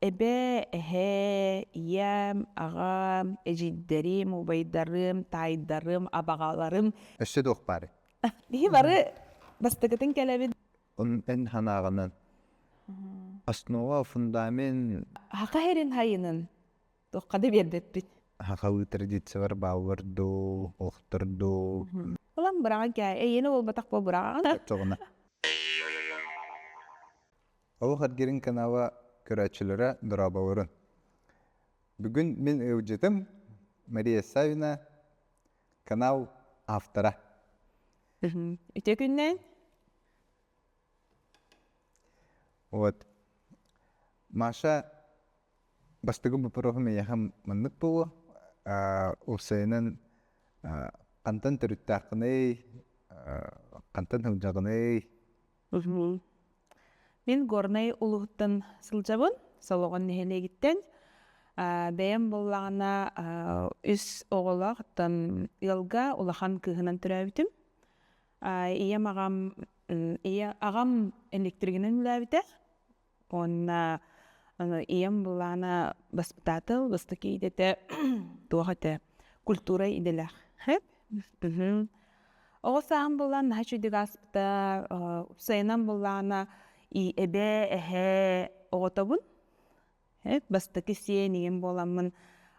Эбээ, эһээ, ийэм, аҕам, эдьиийдэрим, убайдарым, таайдарым, абаҕаларым. Өссө туох баарый? Биһи бары бастакытын кэлэбит. Эн санааҕынан основа, фундамент Хака сирин хайынын туохха да биэрбэппит. Сахалыы традициялар бааллар дуу, олохтор дуу? Ылан быраҕан кээ, эйиэнэ буолбатах буол быраҕаҕын. Оччоҕуна. Олох эргирин канала көрөөччүлэрэ дорооболорун. Бүгүн мин ыалдьытым Мария Савина, канал автора. Үтүө күннээн. Вот. Маша, бастакы боппуруоһум эйиэхэ маннык буолуо. Уопсайынан хантан төрүттээххиний, хантан сылдьаҕыный? Мин Горнай улууһуттан сылдьабын, Солоҕон нэһилиэгиттэн. Бэйэм буоллаҕына үс оҕолоох, оттон ыалга улахан кыыһынан төрөөбүтүм. Ийэм аҕам ийэ аҕам электригинэн үлэлээбитэ. Уонна ийэм былаана баспытаатыл, бастакы идэтэ туох этэ, культура идэлээх. Оҕо сааһым буолан наһаа үчүгэйдик ааспыта, уопсайынан буоллаҕына эбээ, эһээ оҕотобун. Бастакы сиэн ийэм буоламмын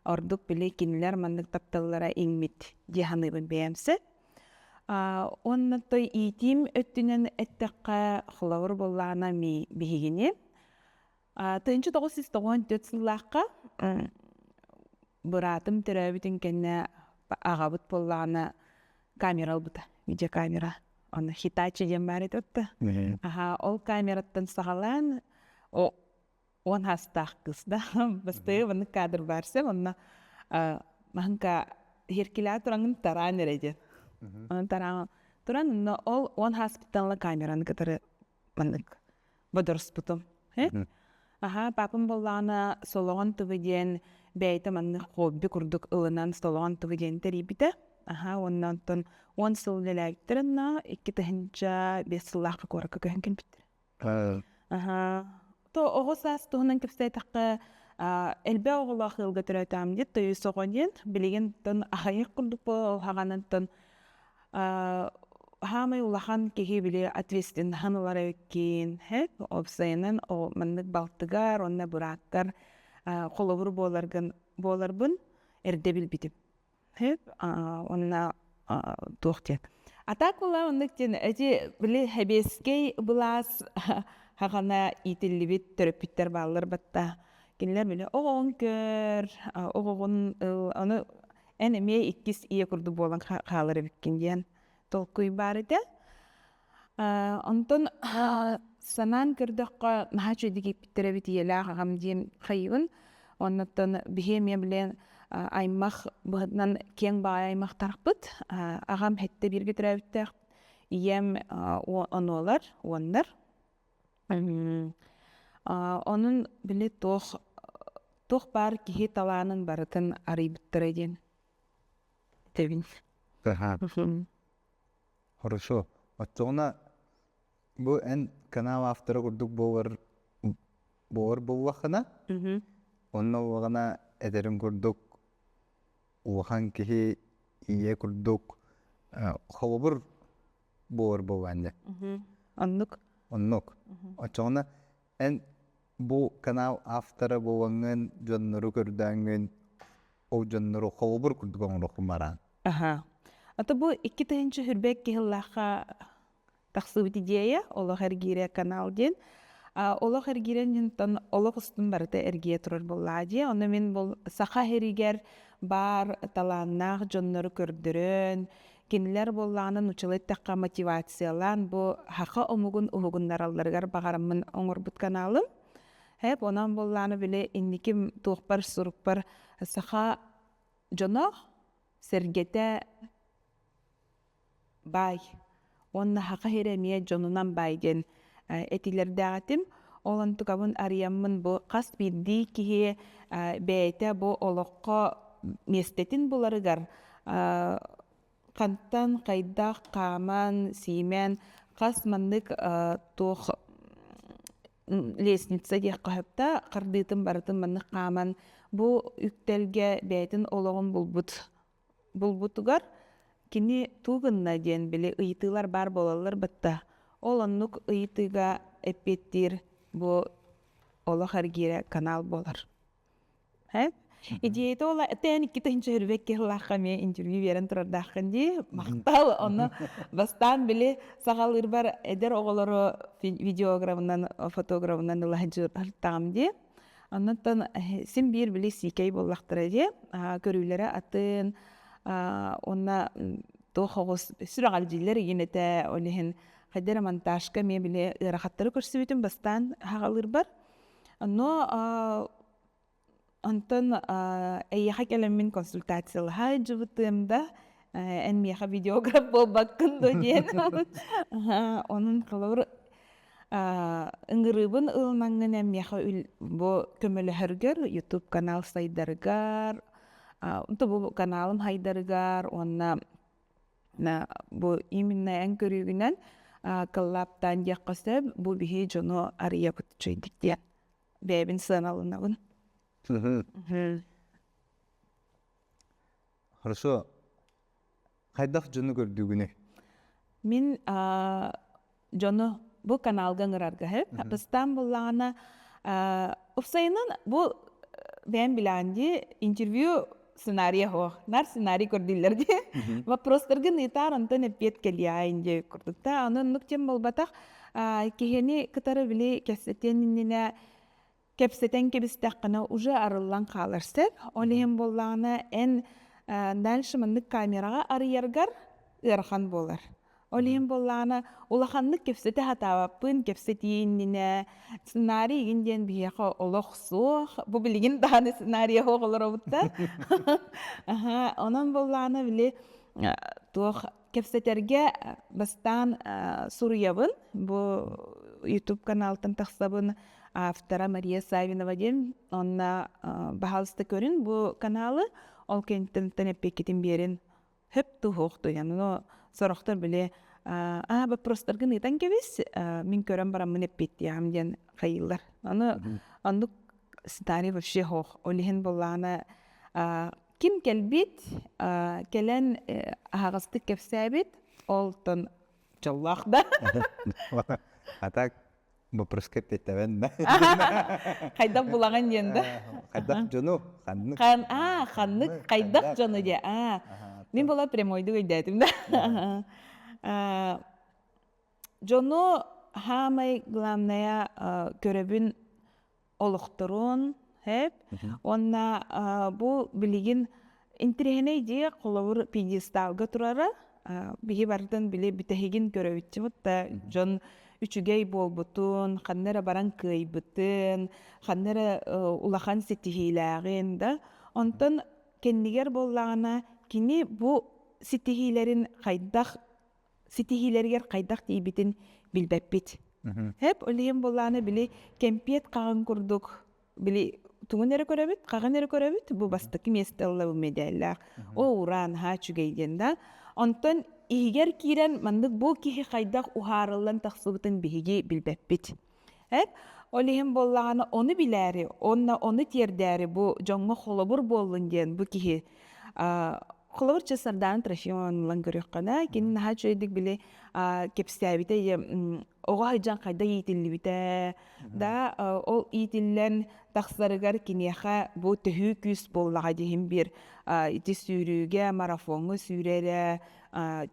ордук били кинилэр маннык тапталлара иҥмит дии саныыбын бэйэм сөп. Уонна той иитиим өттүнэн эттэххэ, холобур буоллаҕына биһигини 1994 сыллаахха быраатым төрөөбүтүн кэннэ аҕабыт буоллаҕына камера ылбыта, видеокамера. Онно Hitachi диэн баар этэ отто. Аха, ол камераттан саҕалаан уон саастаах кыыс да бастакы маннык кадр баар сөп онно маһынка иһиркилээ тураҥын тараан эрэ диэн. Онон тараан туран онно ол уон сааспыттан ыла камераны кытары маннык бодоруспутум. Аха, папам буоллаҕына Солоҕон тв диэн бэйэтэ маннык хобби курдук ылынан Солоҕон тв диэн тэрийбитэ. Аха, уонна онтон 10 сыл үлэлээбиттэр онно 2005 сыллаахха куоракка көһөн кэлбиттэр. Аха. То оҕо саас туһунан кэпсээтэххэ, элбэх оҕолоох ыалга төрөөтөҕүм диэн тойус оҕо диэн билигин тон аҕыйах курдук буолан хаҕанантан хаамай улахан киһи били ответственноһын ылар эбиккин һэ уопсайынан маннык балтыгар уонна бырааттар холобур буоларгын буоларбын эрдэ билбитим һэ уонна туох диэн а так була оннук диэн эти били сэбиэскэй былаас хаҕана иитиллибит төрөппүттэр бааллар батта кинилэр били оҕоҕун көр оҕоҕун ыл ону эн эмиэ иккис ийэ курдук буолан хаалар эбиккин диэн толкуй баар этэ. Онтон санаан көрдөххө, наһаа үчүгэйдик ииппиттэр эбит ийэлээх аҕам диэн хайыыбын. Оннуттан биһи эмиэ билэн аймах быһытынан киэҥ баҕайы аймахтарбыт. Аҕам сэттэ бииргэ төрөөбүттээх, ийэм онуолар, уоннар. Онон били туох туох баар киһи талаанын барытын арыйбыттара диэн этэбин. Хорошо. Оччоҕуна бу эн канал автора курдук буолар буолар буоллаххына, онно буоллаҕына этэрим курдук улахан киһи ийэ курдук холобур буолар буоллаан дьэ. Оннук. Оннук. Оччоҕуна эн бу канал автора буолаҥҥын, дьоннору көрдөөҥҥүн, ол дьоннору холобур курдук оҥоруоххун бараан. Аха. Ата бу 2022 сыллаахха тахсыбыт идея олох эргиирэ канал диэн. Олох эргиирэн диэнтэн олох устун барыта эргийэ турар буоллаа дии. Онно мин бу саха сиригэр баар талааннаах дьоннору көрдөрөн, кинилэр буоллаҕына нууччалыы эттэххэ мотивациялаан бу саха омугун уһугуннаралларыгар баҕараммын оҥорбут каналым. Хэп онон буоллаҕына били инниким туохпар сурукпар саха дьоно сэргэтэ баай уонна саха сирэ эмиэ дьонунан баай диэн этиилэрдээх этим. Ол онтукабын арыйаммын бу хас биирдии киһи бэйэтэ бу олоххо миэстэтин буларыгар хантан хайдах хааман, сиимэн хас маннык туох Лестница диэххэ сөп да, хардыытын барытын маннык хааман бу үктэлгэ бэйэтин олоҕун булбут булбутугар кини туу гынна диэн били ыйытыылар баар буолаллар батта. Ол оннук ыйытыыга эппиэттиир бу олох эргиирэ канал буолар. Идеята ол тээн 2022 сыллаахха эмиэ интервью биэрэн турардааххын дии. Махтал. Онно бастаан били саҕалыырбар эдэр оҕолору видеографынан, фотографынан ыла сылдьыбыттаҕым дии. Оннуттан син биир били сиикэй буоллахтара дии. Көрүүлэрэ атын уонна туох оҕус сүрэҕэлдьииллэр игин этэ. Ол иһин хайда эрэ монтажка эмиэ били ыарахаттары көрсүбүтүм бастаан саҕалыырбар. Но онтон эйиэхэ кэлэммин консультациялаһа сылдьыбытым да, эн миэхэ видеограф буолбаккын дуо диэн. Онон холобур ыҥырыыбын ылынаҥҥын эн миэхэ бу көмөлөһөргөр YouTube канал сайдарыгар, бу каналым сайдарыгар уонна бу именно эн көрүүгүнэн коллабтаан диэххэ сөп, бу биһи дьону арыйабыт үчүгэйдик диэн бэйэбин сыаналанабын. Хорошо. Хайдах дьону көрдүүгүнүй? Мин дьону бу каналга ыҥырарга сөп. Бастаан буллаҕына уопсайынан бу бэйэм билэҕин дии интервью сценарийа суох. Нар сценарий көрдүүллэр дии. Вопростаргын ыытаар онтон эппиэт кэлиэҕин дии курдук да. Аны оннук диэн буолбатах. Киһини кытары били кэпсэтиэн иннинэ кэпсэтэн кэбистэххинэ уже арыллан хаалар сөп. Ол иһин буоллаҕына эн дальше маннык камераҕа арыйаргар ыарахан буолар. Ол иһин буоллаҕына улаханнык кэпсэтэ сатаабаппын, кэпсэтии иннинэ сценарий игин диэн биһиэхэ олох суох. Бу билигин даҕаны сценарийа суох олоробут да. Онон буоллаҕына били туох кэпсэтэргэ бастаан суруйабын. Бу YouTube каналтан тахсабын автора Мария Савинова диэн. Онно баһаалыста көрүн бу каналы. Ол кэнниттэн эппиэккитин биэрин хөп туһуох туйан. Но сорохтор били аа вопростаргын ыытан кэбис, мин көрөн бараммын эппиэттиэҕим диэн хайыыллар. Аны оннук сценарий вообще суох. Ол иһин буоллаҕына Ким кэлбит, кэлэн аһаҕастык кэпсээбит, олтон дьоллоох да. А так вопроска эппиэттэбэн да. Хайдах булаҕын диэн да. Хайдах дьону ханнык. Хан аа ханнык хайдах дьону диэ аа. Мин була прямойдук өйдөөтүм да. Дьону хаамай главное көрөбүн олохторун хэп уонна бу билигин интириэһинэй дии холобур пьедесталга турара биһи барытын били бүтэһигин көрөбүтчүбүт да дьон үчүгэй буолбутун ханна эрэ баран кыайбытын ханна эрэ улахан ситиһиилээҕин да онтон кэннигэр буоллаҕына кини бу ситиһиилэрин хайдах ситиһиилэригэр хайдах тиийбитин билбэппит. Хэп ол иһин буоллаҕына били кэмпиэт хаҕын курдук били тугун эрэ көрөбүт, хаҕын эрэ көрөбүт, бу бастакы миэстэ ылла бу медаллаах. О ураан наһаа үчүгэй диэн да. Онтон иһигэр киирэн маннык бу киһи хайдах уһаарыллан тахсыбытын биһиги билбэппит. Эп ол иһин буоллаҕына ону билээри уонна ону тиэрдээри бу дьоҥҥо холобур буоллун диэн бу киһи холобур чэ Сардаана Трофимованы ылан көрүөххэ кини наһаа үчүгэйдик били кэпсээбитэ оҕо сылдьан хайдах иитиллибитэ да ол иитиллэн тахсарыгар киниэхэ бу төһүү күүс буоллаҕа диһин биир ити сүүрүүгэ марафоҥҥа сүүрэрэ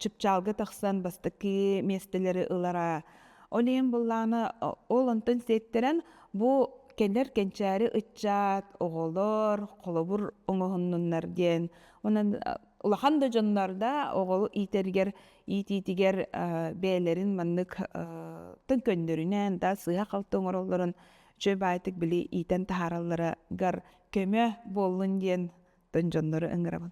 чыпчаалга тахсан бастакы миэстэлэри ылара Ол иһин былаана ол онтон сиэттэрэн бу кэлэр кэнчээри ыччат, оҕолор холобур оҥоһуннуннар диэн онон улахан да дьоннор да оҕолу иитэригэр иитиитигэр бэйэлэрин маннык тын көннөрүнэн да сыыһа-халты оҥороллорун үчүгэй баайтык били иитэн таһааралларыгар көмө буоллун диэн тын дьоннору ыҥырабын.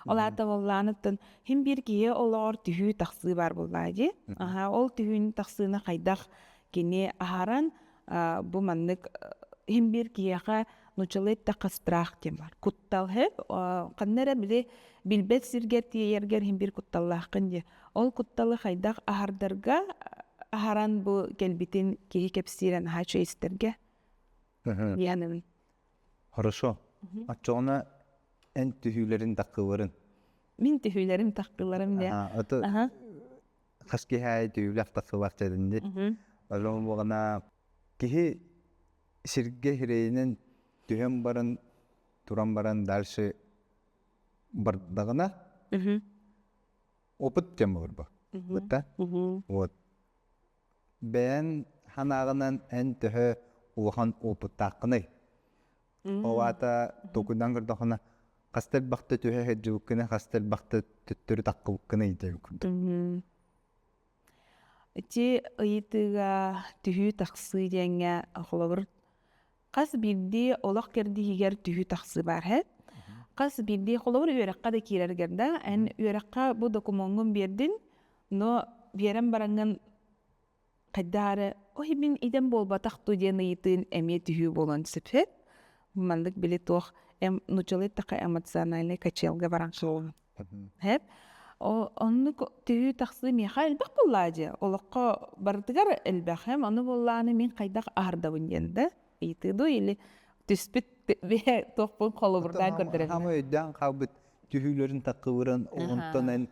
Ол аата буоллааныттан хин биир киһи олоҕор түһүү-тахсыы баар буоллаа дии. Аһа, ол түһүүнү-тахсыыны хайдах кини аһаран бу маннык хин биир киһиэхэ нууччалыы эттэххэ страх диэн бар. Куттал хэп ханна эрэ били билбэт сиргэр тиэйэргэр хин биир кутталлааххын дии. Ол кутталы хайдах аһардарга. аһаран бу кэлбитин киһи кэпсиирэ наһаа үчүгэй истэргэ диэханыбын. Хорошо. Оччоҕуна эн түһүүлэрин таккыларын. Мин түһүүлэрим таккыларым диэ. Ото хас киһи аайы түһүүлээх таккылаах дьэриннир. Олоҕун буоҕана киһи сиргэ хирэйинэн түһэн баран туран баран дальше бардаҕына опыт диэн буолар бу. Вот. Бэйэн санааҕынан эн төһө улахан опыттааххыный? Ол аата толкуйдаан көрдөххүнэ хаста элбэхтэ түһэ сылдьыбыккыный, хаста элбэхтэ төттөрү таххыбыккыный диэн курдук. Ити ыйытыыга түһүү тахсыы диэҥҥэ холобур хас биирдии олох кэрдииһигэр түһүү тахсыы баар һэ. Хас биирдии холобур үөрэххэ да киирэргэр да эн үөрэххэ бу докумуоҥҥун биэрдин, но биэрэн бараҥҥын хайдах эрэ ой мин идэм буолбатах дуу диэн ыйытыын эмиэ түһүү буолуон сөп һэ. Маннык били туох эм нууччалыы эттэххэ эмоциональнай качелга баран хаалаҕын. Һэп. Оннук түһүү тахсыы миэхэ элбэх буоллаа дьэ. Олоххо барытыгар элбэх. Эм ону буоллааны мин хайдах аһардабын диэн да ыйытыы дуу или түспүт туохпун холобурдаан көрдөрөбүн. Хаама өйдөөн хаалбыт түһүүлэрин таккыбыран онтон эн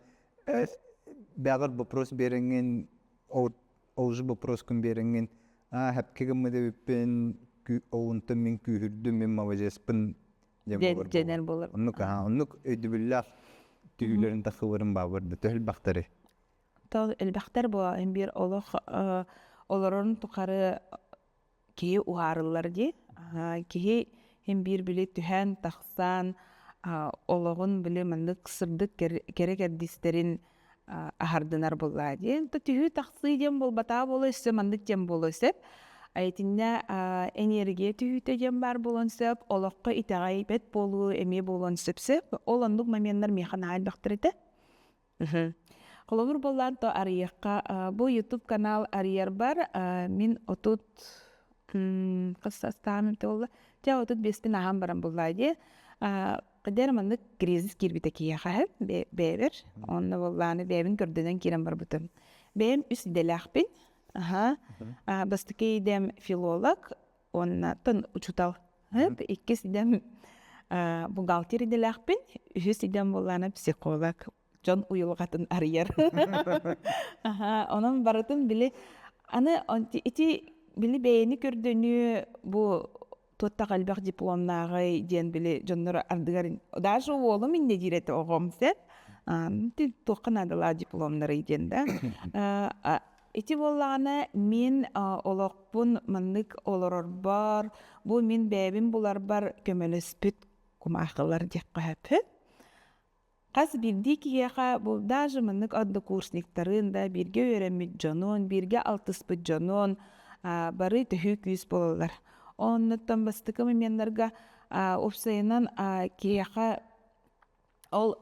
бэҕэр вопрос биэрэҥҥин ол же вопроскун биэрэҥҥин аа хэпке гыммыт эбиппин онтон мин күүһүрдүм мин маладьыаспын диэн буолар. Оннук аха оннук өйдөбүллээх түһүүлэрин тахсыларын баабыр да төһө элбэхтэри? Тол элбэхтэр буо эн биир олох олорорун тухары киһи уһаарыллар дии. Киһи һин биир били түһэн тахсан олоҕун били маннык сырдык кэрэ кэрдиистэрин аһардынар буоллаа диэн. Түһүү тахсыы диэн буолбатаҕа буолуо өссө маннык диэн буолуо сөп. Итиннэ энергия түһүүтэ диэн баар буолуон сөп, олоххо итэҕэйбэт буолуу эмиэ буолуон сөп сөп. Ол оннук моменнар миэхэ наһаа элбэхтэр этэ. Холобур буоллаан то арыйыахха бу YouTube канал арыйарбар мин 30 хас саастааҕым эбитэ буолла? Дьэ 35-пин ааһан баран буллаа дии. Дэр маннык кризис киирбитэ киһиэхэ бэйэбэр. Онно буоллааны бэйэбин көрдөнөн киирэн барбытым. Бэйэм үс идэлээхпин. Аха. Бастакы идэм филолог, уонна тон учуутал. Иккис идэм бухгалтер идэлээхпин. Үһүс идэм буоллаана психолог. Дьон уйулҕатын арыйар. Аха, онон барытын били аны ити били бэйэни көрдөнүү бу туоттах элбэх дипломнааҕый диэн били дьоннор ардыгар даже уолум инньэ диир этэ оҕом сен туохха наадалаах дипломнарый диэн да ити буоллаҕына мин олохпун маннык олорорбор бу мин бэйэбин буларбар көмөлөспүт кумаахылар диэххэ сөп. Хас биирдии киһиэхэ бу даже маннык однокурсниктарын да, бииргэ үөрэммит дьонун, бииргэ алтыспыт дьонун бары төһүү күүс буолаллар. Оннуттан бастакы моменнарга уопсайынан киһиэхэ ол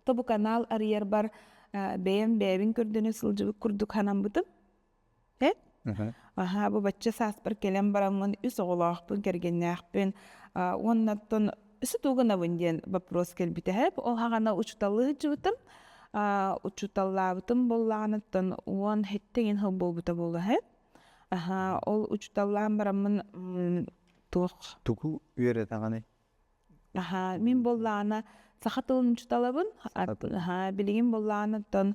тобу канал арыйарбар бэйэм бэйэбин көрдөнө сылдьыбыт курдук санаммытым. Э? Аһаа, бу бачча сааспар кэлэн бараммын үс оҕолоохпун, кэргэннээхпин уонна оттон өссө тугу гынабын диэн вопрос кэлбитэ һэп. Ол хаҕана учууталлыы сылдьыбытым. Учууталлаабытым буоллаҕына оттон 17 иҥин сыл буолбута буолуо һэп. Аһаа, ол учууталлаан бараммын туох Тугу үөрэтэҕиний? Аһаа, мин буоллаҕына саха тылын учууталабын. Аһаа, билигин буоллаҕына оттон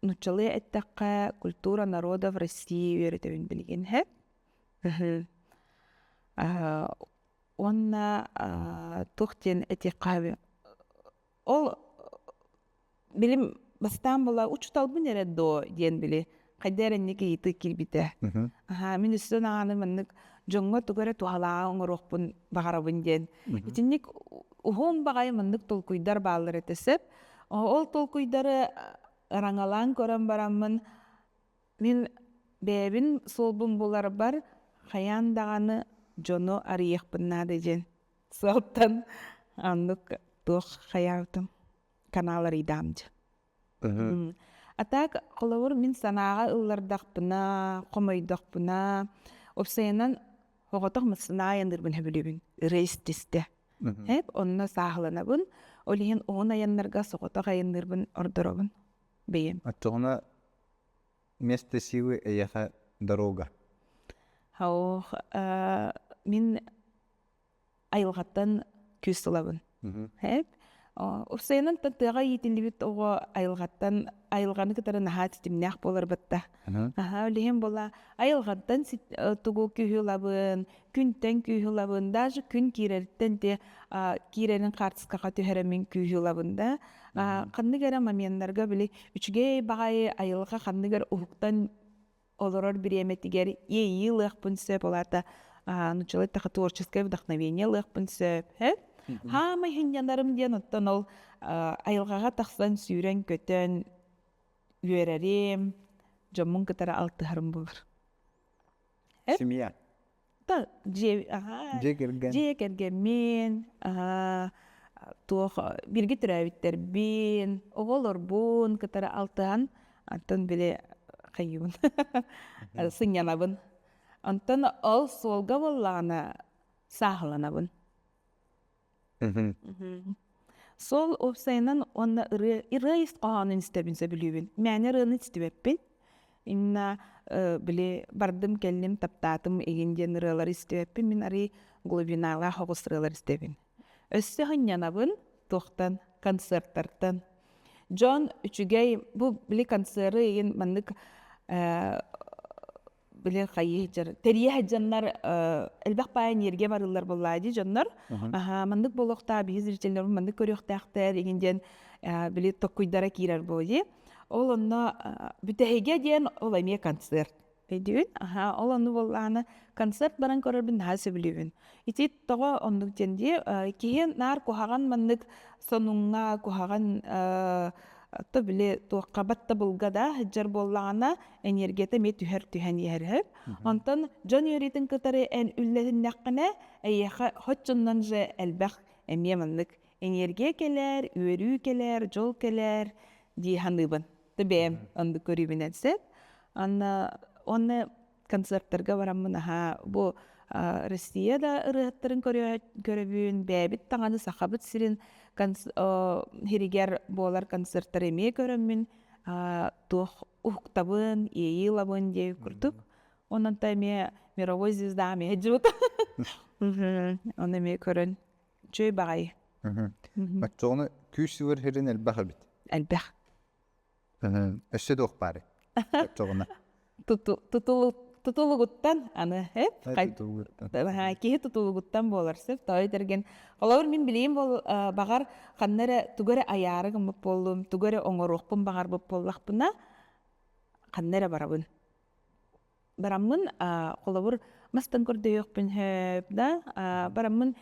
нууччалыы эттэххэ, культура народов России үөрэтэбин билигин һэ. Уонна туох диэн этиэххэ ол билим бастаан була учууталбын эрэ доо диэн били хайда эрэ инник ыйытыы киирбитэ. Аһаа, мин өссө даҕаны маннык дьоҥҥо тугу эрэ туһалааҕы оҥоруохпун баҕарабын диэн. Итинник уһун баҕайы маннык толкуйдар бааллар этэ сөп. Ол толкуйдары ыраҥалаан көрөн бараммын, мин бэйэбин суолбун буларбар хайаан даҕаны дьону арыйыахпын наада диэн сыалтан оннук туох хайаабытым канал арыйдаам дьэ. А так холобур мин санааҕа ыллардахпына, хомойдохпуна, уопсайынан оҕотох массыына айанныырбын сөбүлүүбүн, ырыа истистэ. Эп онно сааһыланабын, ол иһин уһун айаннарга соҕотох айанныырбын ордоробун бэйэм. Оччоҕуна место силы эйиэхэ дорога? Ох, мин айылҕаттан күүс ылабын. Эп. Уопсайынан тыаҕа иитиллибит оҕо айылҕаттан айылҕаны кытары наһаа ситимнээх буолар батта. Аһаа, ол иһин була айылҕаттан тугу күүһү ылабын, күнтэн күүһү ылабын, даже күн киирэриттэн те киирэрин хаартыскаҕа түһэрэммин күүһү ылабын да. Ханнык эрэ моменнарга били үчүгэй баҕайы айылҕа ханнык эрэ уһуктан олорор бириэмэтигэр иэйии ылыахпын сөп, ол аата нууччалыы эттэххэ творческое вдохновение ылыахпын сөп. Хаамай сынньанарым диэн оттон ол айылҕаҕа тахсан сүүрэн-көтөн үөрэрим, дьоммун кытары алтыһарым буолар. Семья. Та дьиэ аһаа Дьиэ кэргэн. дьиэ кэргэммин, аһаа туох бииргэ төрөөбүттэрбин, оҕолорбун кытары алтыһан, онтон били хайыыбын сынньанабын. Онтон ол суолга буоллаҕына сааһыланабын. Суол уопсайынан уонна ырыа ырыа ис хоһоонун истэбин сөбүлүүбүн. Мээнэ ырыаны истибэппин. Именно били бардым кэллим таптаатым игин диэн ырыалары истибэппин. Мин арый глубиналаах оҕус ырыалары истэбин. Өссө сынньанабын туохтан концерттартан. Дьон үчүгэй бу били концеры игин маннык били хайыы сылдьар тэрийэ сылдьаннар элбэх баай энергия барыллар буоллаа дии дьоннор аха маннык буолуохтаах биһи зрителлэр маннык көрүөхтээхтэр игин диэн били токкуйдара киирэр буо дии ол онно бүтэһигэ диэн ол эмиэ концерт өйдүүн аха ол ону буоллаҕына концерт баран көрөрбүн наһаа сөбүлүүбүн ити тоҕо оннук диэн дии киһи наар куһаҕан маннык сонуҥҥа куһаҕан то били туохха баттабылга да сылдьар буоллаҕына энергията эмиэ түһэр түһэн иһэр үһү. Онтон дьон үөрүүтүн кытары эн үллэһиннэххинэ, эйиэхэ хоччуннан же элбэх эмиэ маннык энергия кэлэр, үөрүү кэлэр, дьол кэлэр дии саныыбын. Ты бэйэм оннук көрүүбүнэн сөп. Анна уонна концерттарга бараммын аһаа бу Россия да ырыаһыттарын көрөбүн, бэйэбит даҕаны Сахабыт сирин һиригэр буолар концерттары эмиэ көрөммүн туох уһуктабын, иэйии ылабын диэбит курдук. Онон та эмиэ мировой звезда эмиэ сылдьыбыт. Ону эмиэ көрөн үчүгэй баҕайы. Оччоҕуна күүс ылар сирин элбэх эбит. Элбэх. Өссө туох баарый? Оччоҕуна. Тутулугуттан аны эп киһи тутулугуттан буолар сөп тоой тэрген холобур мин билиим баҕар ханна эрэ тугу эрэ айаары гыммыт буоллум тугу эрэ оҥоруохпун баҕарбыт буоллахпына ханна эрэ барабын бараммын холобур мастан көрдөйүөхпүн сөп да бараммын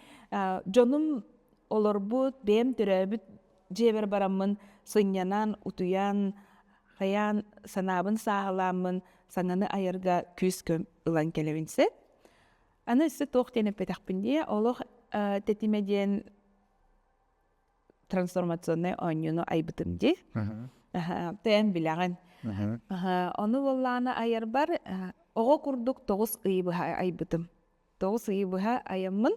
дьонум олорбут бэйэм төрөөбүт дьиэбэр бараммын сынньанан утуйан хайаан санаабын сааһылааммын саҥаны айарга күүс көм ылан кэлэбин сөп аны өссө туох диэн эппэтэхпин дии олох тэтимэ диэн трансформационнай оонньууну айбытым дии. Тээн билэҕин. Ону буоллаҕына айарбар оҕо курдук 9 ый быһа айбытым. 9 ый быһа айаммын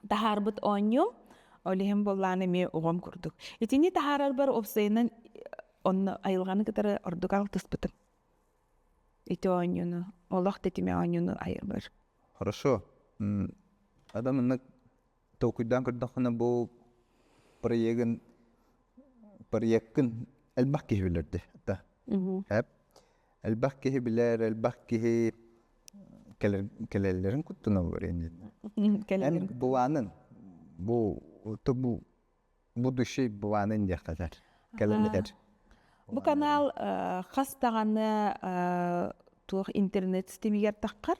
таһаарбыт оонньуум ол иһин буоллаҕына эмиэ оҕом курдук. Итини таһаарарбар уопсайынан онно айылҕаны кытары ордук алтыспытым. Ити оонньууну, олох тэтимэ оонньууну айарбар. Хорошо. Адам маннык толкуйдаан көрдөххүнэ бу проегын проеккын элбэх киһи билэрди да элбэх киһи билэр элбэх киһи кэлэллэрин куттаналлар эн былаанын бу бу будущий былаанын диэххэ кэлэн иһэр Бу канал хас даҕаны туох интернет ситимигэр таххар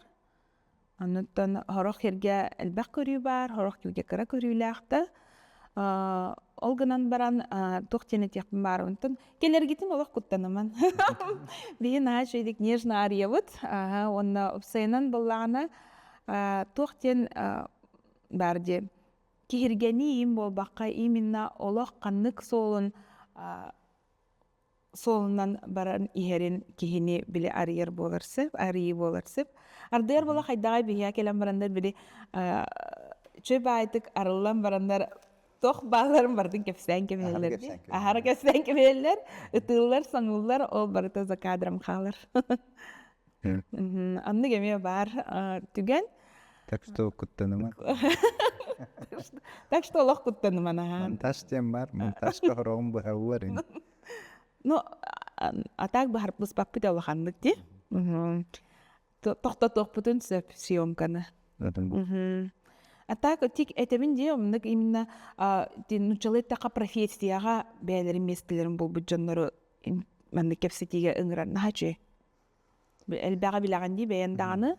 Оннуттан сорох сиргэ элбэх көрүү баар, сорох сиргэ кыра көрүүлээх да. Ол гынан баран туох диэн этиэхпин баар онтон кэлэргитин олох куттаныман. Биһи наһаа үчүгэйдик нежно арыйабыт. Уонна уопсайынан буоллаҕына туох диэн баар диэ киһиргэнии им буолбакка именно олох ханнык суолун суолунан баран иһэрин киһини били арыйар буолар сөп, арыйыы буолар сөп. Ардыгар буола хайдаҕай биһиэхэ кэлэн бараннар били үчүгэй баайдык арыллан бараннар Туох бааларын барытын кэпсээн кэбиһэллэр дии. Аһара кэпсээн кэбиһэллэр, ытыыллар, соҥууллар, ол барыта за кадром хаалар. Аннык эмиэ баар түгэн. Так что куттаныма. Так что олох куттаныма наһаа. Монтаж диэн бар, монтажка хороҕун быһаллар ини. Ну, а так быһарбыспаппыт улаханнык дии. Тохтотуохпутун сөп съемканы. А так тик этэбин дии оннук именно нуччалыы эттэххэ профессияҕа бэйэлэрин миэстэлэрин булбут дьоннору маннык кэпсэтиигэ ыҥырар наһаа үчүгэй. Элбэҕи билэҕин дии бэйэн даҕаны.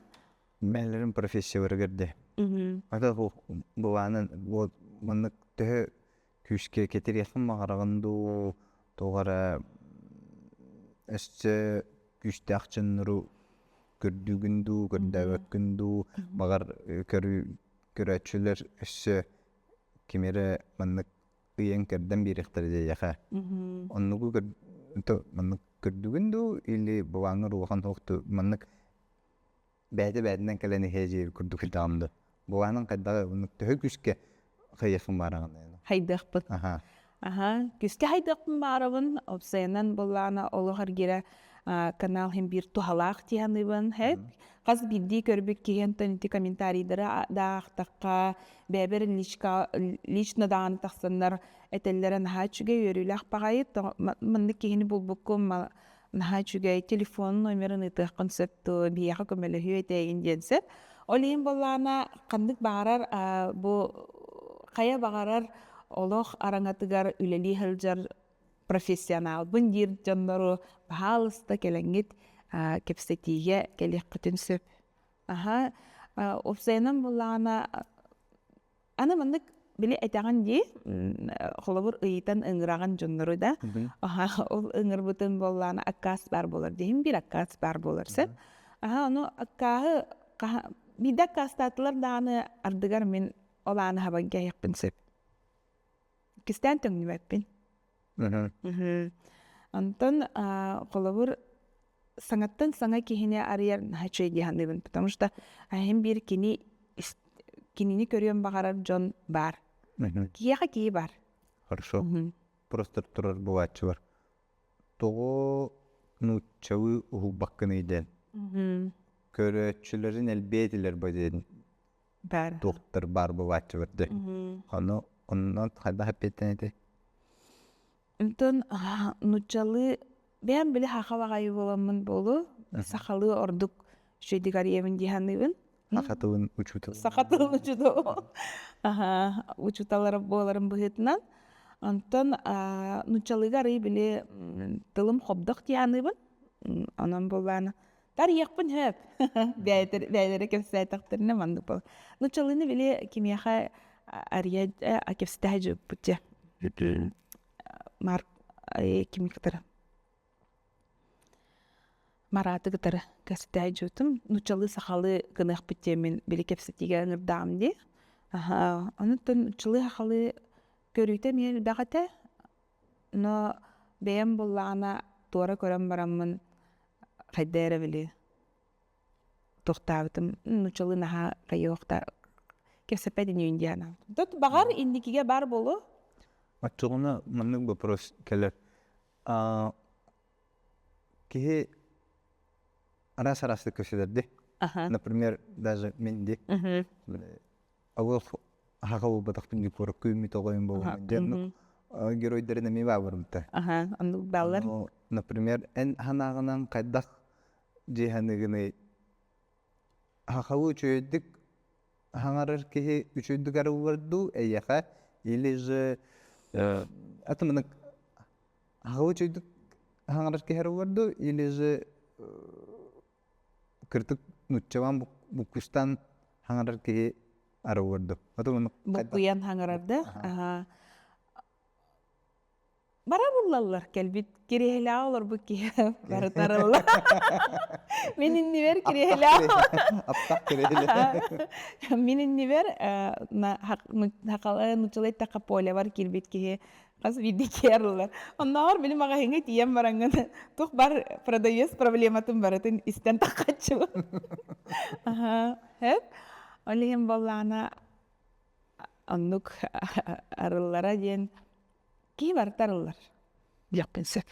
Бэйэлэрин профессияларыгар де. Ата былаанын вот маннык төһө күүскэ кэтириэххин баҕараҕын дуу, туох эрэ өссө күүстээх дьоннору көрдүүгүн дуу, көрдөөбөккүн дуу, баҕар көрүү көрөөччүлэр өссө кими эрэ маннык ыйан көрдөн биэриэхтэрэ диэйэхэ. Оннугу маннык көрдүгүн дуу или былааҥҥар улахан суох дуу маннык бэйэтэ бэйэтинэн кэлэн иһэ дьиэ курдук даҕаны да былаанын хайдаҕый оннук төһө күүскэ хайыаххын баараҕын хайдыахпын аха аха күүскэ хайдыахпын баарабын опсайынан былаана олох эргирэ канал иһин биир туһалаах дии саныыбын хэп хас биирдии көрбүт киһи онтон ити комментарийдары даахтахха бэйэбэр личка лично даҕаны тахсаннар этэллэрэ наһаа үчүгэй үөрүүлээх баҕайы маннык киһини булбуккун наһаа үчүгэй телефон номерын ыытыаххын сөп дуо, биһиэхэ көмөлөһүө этэйин диэн сөп. Ол иһин буоллаҕына ханнык баҕарар бу хайа баҕарар олох араҥатыгар үлэлии сылдьар профессионалбын диир дьоннору баһаалыста кэлэҥҥит кэпсэтиигэ кэлиэххитин сөп. Аха, уопсайынан буоллаҕына Аны маннык били этэҕин дии, холобур ыйытан ыҥыраҕын дьоннору да, ол ыҥырбытын буоллаҕына аккаас баар буолар диһин биир аккаас баар буолар сөп. Аха ону аккааһы биирдэ аккаастаатылар даҕаны ардыгар мин ол ааны хабан кээһиэхпин сөп. Кистээн төҥнүбэппин. Онтон холобур саҥаттан саҥа киһини арыйар наһаа үчүгэй дии саныыбын, потому что иһин биир кини кинини көрүөн баҕарар дьон баар. Киһиэхэ киһи баар. Хорошо. Просто турар буолааччы бар. Тоҕо нууччалыы уһулбаккыный диэн. Көрөөччүлэрин элбиэ этилэр бу диэн Баар. Туохтар баар буолааччы бар дии. Ону онно хайдах эппиэттэн этэй? Онтон нууччалыы бэйэм били саха баҕайы буоламмын буолуо, сахалыы ордук үчүгэйдик арыйабын дии саныыбын. Саха тылын учуутала. Саха тылын учуутала. Аха, учууталлара буоларым быһыытынан. Онтон нууччалыыга арый били тылым хобдох дии саныыбын. Онон буоллаана тарыйыахпын сөп. Бэйэлэрэ кэпсээтэхтэринэ маннык буолар. Нууччалыыны били кимиэхэ арыйа кэпсэтэ дьыппыт дьэ. Марк кими кытары Мараты кытары кэпсэтэ дьуутум нууччалыы сахалыы гыныахпыт диэммин били кэпсэтиигэ ыҥырдаҕым дии. Аха, онуттан нууччалыы сахалыы көрүүтэ эмиэ элбэх этэ. Но бэйэм буллаҕына туора көрөн бараммын хайда эрэ били туохтаабытым нууччалыы наһаа хайыахта кэпсэппэт инибин дии санаабытым. Тут баҕар инникигэ баар буолуо. Оччоҕуна маннык вопрос кэлэр. Киһи араас араастык көрсүлэрди. Например, даже мин ди Ол аһаҕа буолбатахпын дии куоракка үүммүт оҕойум буолуом диэн геройдарын эмиэ баабырымта. Аха, оннук бааллар. Например, эн санааҕынан хайдах дьиэһаныгыный Хахалыы үчүгэйдик хаҥарар киһи үчүгэйдик арыллар дуу эйиэхэ или же атымынык хахалыы үчүгэйдик хаҥарар киһи арыллар дуу или же кыртык нуччалаан буккустаан хаҥарар киһи арыллар дуу Буккуйан хаҥарар да? Аха. Бара буллаллар кэлбит кириэһилэҕэ олорбут киһи барыта арылла. Мин иннибэр кириэһилээх Аптах кириэһилэ. Мин иннибэр нуччалыы эттэххэ полябар киирбит киһи хас биирдии киһи арыллар. Оннооҕор били маҕаһыыҥҥа тиийэн бараҥҥын туох бар продавец проблематын барытын истэн таххаччыбын. Аха, Ол иһин буоллаҕына. Оннук арыллара диэн киһи барыта арыллар диэхпин сөп.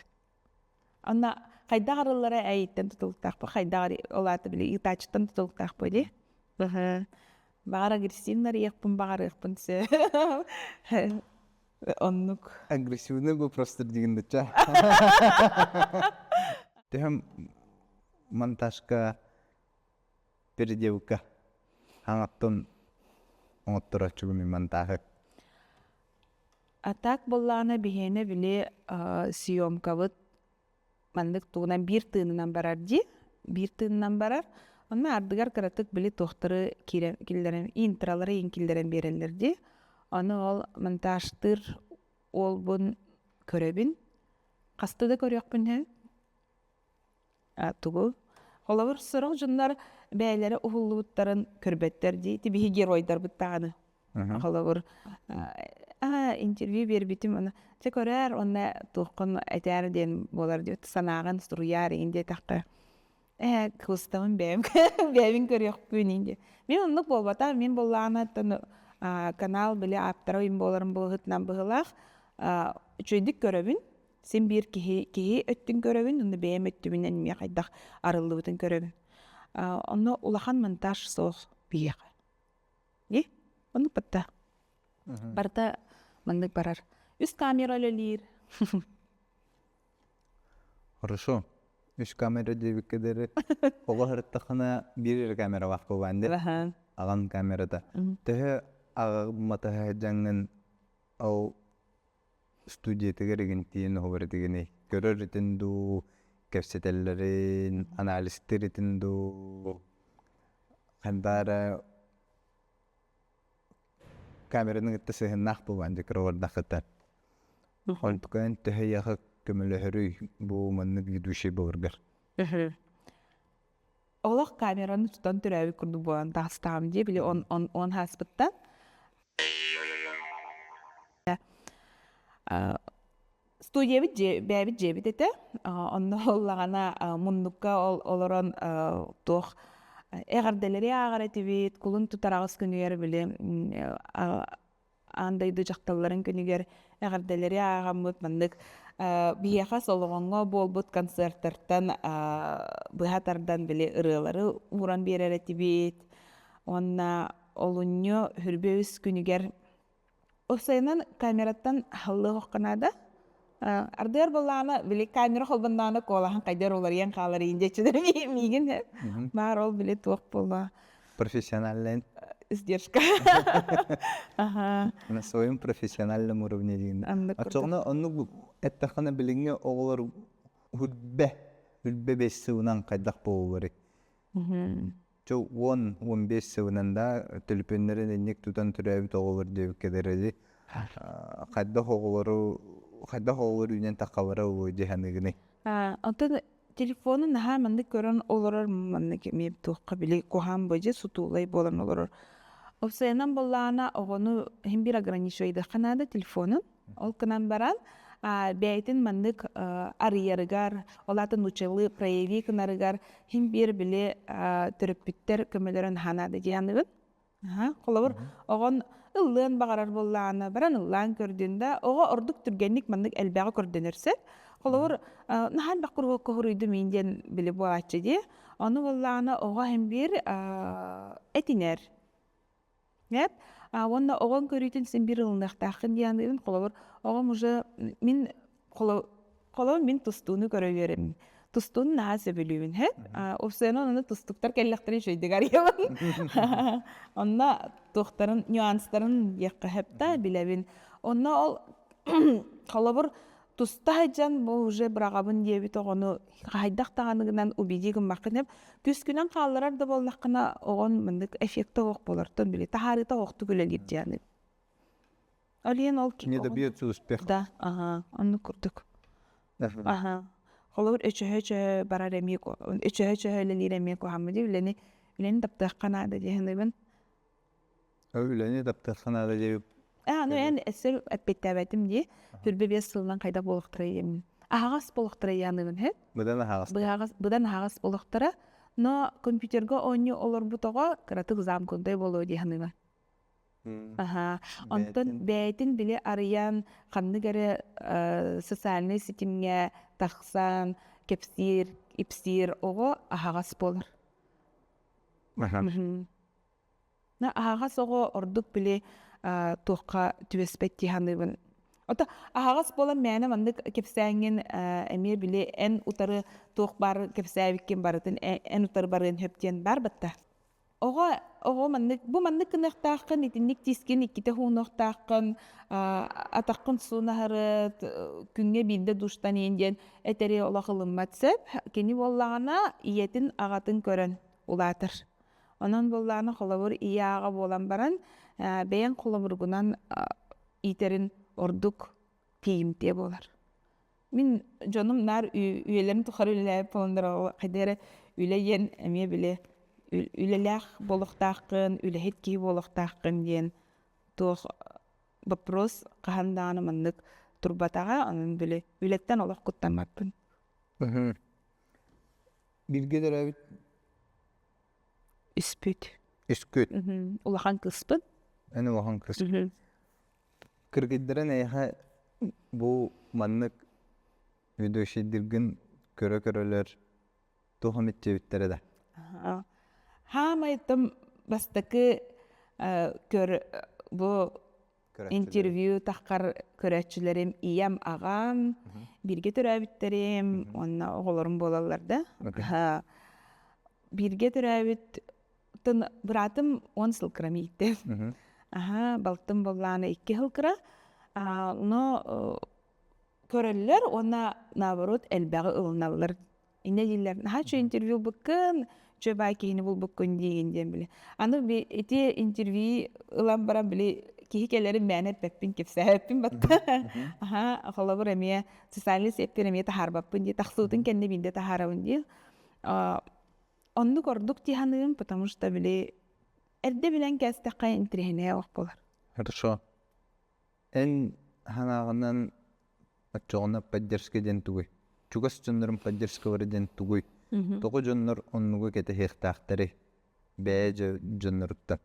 Онно хайдах арыллара эйиттэн тутулуктаах бу хайдах ол аата били ыытааччыттан тутулуктаах буо дии. Баҕар агрессивно арыйыахпын баҕарыахпын сөп. Оннук. Агрессивный вопростар дигин дыча. Төһөм монтажка переделка хаҥаттан оҥоттороччугун монтажы. А так буоллаҕына биһиэнэ били съемкабыт маннык тугунан биир тыынынан барар дии. Биир тыынынан барар. Онно ардыгар кыратык били туохтары киирэн киллэрэн интролары иин киллэрэн биэрэллэр дии. Ону ол монтажтыыр уолбун көрөбүн. Хаста да көрүөхпүн иһин тугу? Холобур, сорох дьоннор бэйэлэрэ уһуллубуттарын көрбөттөр дии. Ити биһи геройдарбыт даҕаны. Холобур, интервью биэрбитим, ону чэ көрөөр уонна туоххун этээр диэн буолар диэт санааҕын суруйаар иин диэтэххэ, ээ кыбыстабын бэйэм бэйэбин көрүөхпүн иин диэ. Мин оннук буолбатах, мин буоллаҕына оттон канал били ааптара уйун буоларым быһыытынан быһыылаах үчүгэйдик көрөбүн. Син биир киһи киһи өттүн көрөбүн, онно бэйэм өттүбүнэн эмиэ хайдах арыллыбытын көрөбүн. Онно улахан монтаж суох биһиэхэ. И оннук батта. Барыта маннык барар. Үс камера үлэлиир. Хорошо. Үс камера диэбиккэ дэрэ оҕо сырыттаххына биир эрэ камералаах буолаан дии. Аҕан камерата. Төһө аҕамматаһа дьаҥҥын ол студиятыгар игин тиийэн уһугар этигиний? Көрөр этин дуу, кэпсэтэллэрин, анализтыыр этин дуу, ханна эрэ камераны кытта сыһыннаах буолан дьэ кыра Онтукайын төһө эйиэхэ көмөлөһөрүй бу маннык ведущий буоларгар? Олох камераны тутан төрөөбүт курдук буолан таҕыстаҕым дии, били он он он ааспыттан. Студиябыт дьиэ бэйэбит дьиэбит этэ. Онно ыллаҕына муннукка ол олорон туох эҕэрдэлэри ааҕар этибит, кулун тутар аҕыс күнүгэр били аан дойду дьахталларын күнүгэр эҕэрдэлэри ааҕаммыт маннык биһиэхэ Солоҕоҥҥо буолбут концертартан быһа тардан били ырыалары ууран биэрэр этибит. Уонна олунньу хүрбэ үс күнүгэр Уопсайынан камераттан аһыллыах наада. Ардыгар буоллаҕына, били камера холбонноҕуна куолаһын хайдах уларыйан хаалар иин диэччилэр миигин баар ол били туох буолла Профессиональный издержка. Аха. На своем профессиональном уровне диин. Оччоҕуна оннук эттэххинэ билиҥҥи оҕолор үрбэ үрбэ бэс сылынан хайдах буолулларый? Чэ 10-15 сылынан да төлөпүөннэрин инник тутан төрөөбүт оҕолор диэбиккэ дэрели хайдах оҕолору хайдах оҕолор үүнэн таххалара буолуой дии саныыгыный? Онтон телефону наһаа маннык көрөн олорор маннык эмиэ туохха били куһаан быдьы сутуулай буолан олорор. Уопсайынан буоллаҕына оҕону иһин биир ограничивайдыахха наада телефонун. Ол гынан баран бэйэтин маннык арыйарыгар, ол аата нууччалыы прояви гынарыгар иһин биир били төрөппүттэр көмөлөрө наһаа наада дии саныыбын. Холобур, оҕон ыллыан баҕарар буоллаҕына, баран ыллаан көрдүн да, оҕо ордук түргэнник маннык элбэҕи көрдөнөр сөп. Холобур, наһаа элбэх куруһуокка хоруйдум иин диэн били буолааччы дии. Ону буоллаҕына оҕо иһин биир этинэр. Эп уонна оҕоҥ көрүүтүн син биир ылыныахтааххын диэн аныыбын. Холобур, оҕом уже мин холобур мин тустууну көрө үөрэммин. Тустууну наһаа сөбүлүүбүн һэт. Уопсайынан аны тустуктар кэллэхтэрин үчүгэйдик арыйабын. Онно туохтарын нюанстарын диэххэ сөп да билэбин. Онно ол холобур туста сылдьан бу уже быраҕабын диэбит оҕону хайдах даҕаны гынан убедии гыммаккын сөп. Күскүнэн хаалларар да буоллаххына оҕон маннык эффекта суох буолартан били таһаарыыта оһохтук үлэлиир диэн. Ол иһин ол Не добьется успеха. Да, ага, оннук курдук. Аха. Холобур, өчөһө-өчөһө барар эмиэ өчөһө-өчөһө үлэлиир эмиэ куһаҕан дии. Үлэни үлэни таптыахха наада дии саныыбын. Үлэни таптыахха наада диэбит. Аа, ну эн эссе эппиэттээбэтим дии. Түрбэ биэс сылынан хайдах буолуохтарай диэммин. Аһаҕас буолуохтарай диэниибин һэ? Быдан аһаҕас. Быһаҕас, быдан аһаҕас буолуохтара. Но компьютерга оонньуу олорбут оҕо кыратык замкнутай буолуо дии саныыбын. Аха. Онтон бэйэтин били арыйан ханнык эрэ социальнай ситимҥэ тахсан кэпсиир, ипсиир оҕо аһаҕас буолар. Аһаҕас оҕо ордук били туохха түбэспэт дии саныыбын. Ото аһаҕас буолан мээнэ маннык кэпсээҥҥин эмиэ били эн утары туох баар кэпсээбиккин барытын эн утары барыан сөп диэн баар батта. Оҕо оҕо маннык бу маннык гыныахтааххын итинник тиискин иккитэ уһуунуохтааххын атаххын суунаһарыт күҥҥэ биирдэ душтан иин диэн этэри олох ылыммат сөп. Кини буоллаҕына ийэтин аҕатын көрөн улаатар. Онон буоллаҕына холобур ийэ аҕа буолан баран бэйэҥ холобургунан иитэрин ордук тиийимтиэ буолар. Мин дьонум наар үйэлэрин тухары үлэлээбит буоланнар хайдах эрэ үлэ диэн эмиэ били үлэлээх буолуохтааххын, үлэһит киһи буолуохтааххын диэн туох вопрос хаһан даҕаны маннык турбатаҕа, онон били үлэттэн олох куттаммаппын. Бииргэ төрөөбүт Үспүт. Үскүт. Улахан кыыспын. Эн улахан кыыс. Кыргыттарын эйиэхэ бу маннык ведущайдыргын көрө-көрөлөр туох эмит диэбиттэрэ да? Хаамай тым бастакы көр бу интервью таххар көрөөччүлэрим ийэм, аҕам, бииргэ төрөөбүттэрим уонна оҕолорум буолаллар да. Бииргэ төрөөбүт быраатым 10 сыл кыра мииттэн. Аха, балтым буоллаана 2 сыл кыра. Но көрөллөр уонна наоборот элбэҕи ылыналлар Инньэ дииллэр, наһаа үчүгэй интервью ылбыккын, үчүгэй баай киһини булбуккун диигин диэн били. Аны ити интервью ылан баран били киһи кэлэрин мээнэ эппэппин, кэпсээбэппин батта. Аха, холобур эмиэ социальный сетьпин эмиэ таһаарбаппын дии, тахсыбытын кэннэ биирдэ таһаарабын дии. Оннук ордук дии саныыбын, потому что били эрдэ билэн кээстэххэ интэриэһинэй олох буолар. Хорошо. Эн санааҕынан оччоҕуна поддержка диэн тугуй? Чугас дьоннорум поддержкалара диэн тугуй? Тоҕо дьоннор оннугу кэтэһиэхтээхтэрий? Бэйэ дьонноруттан.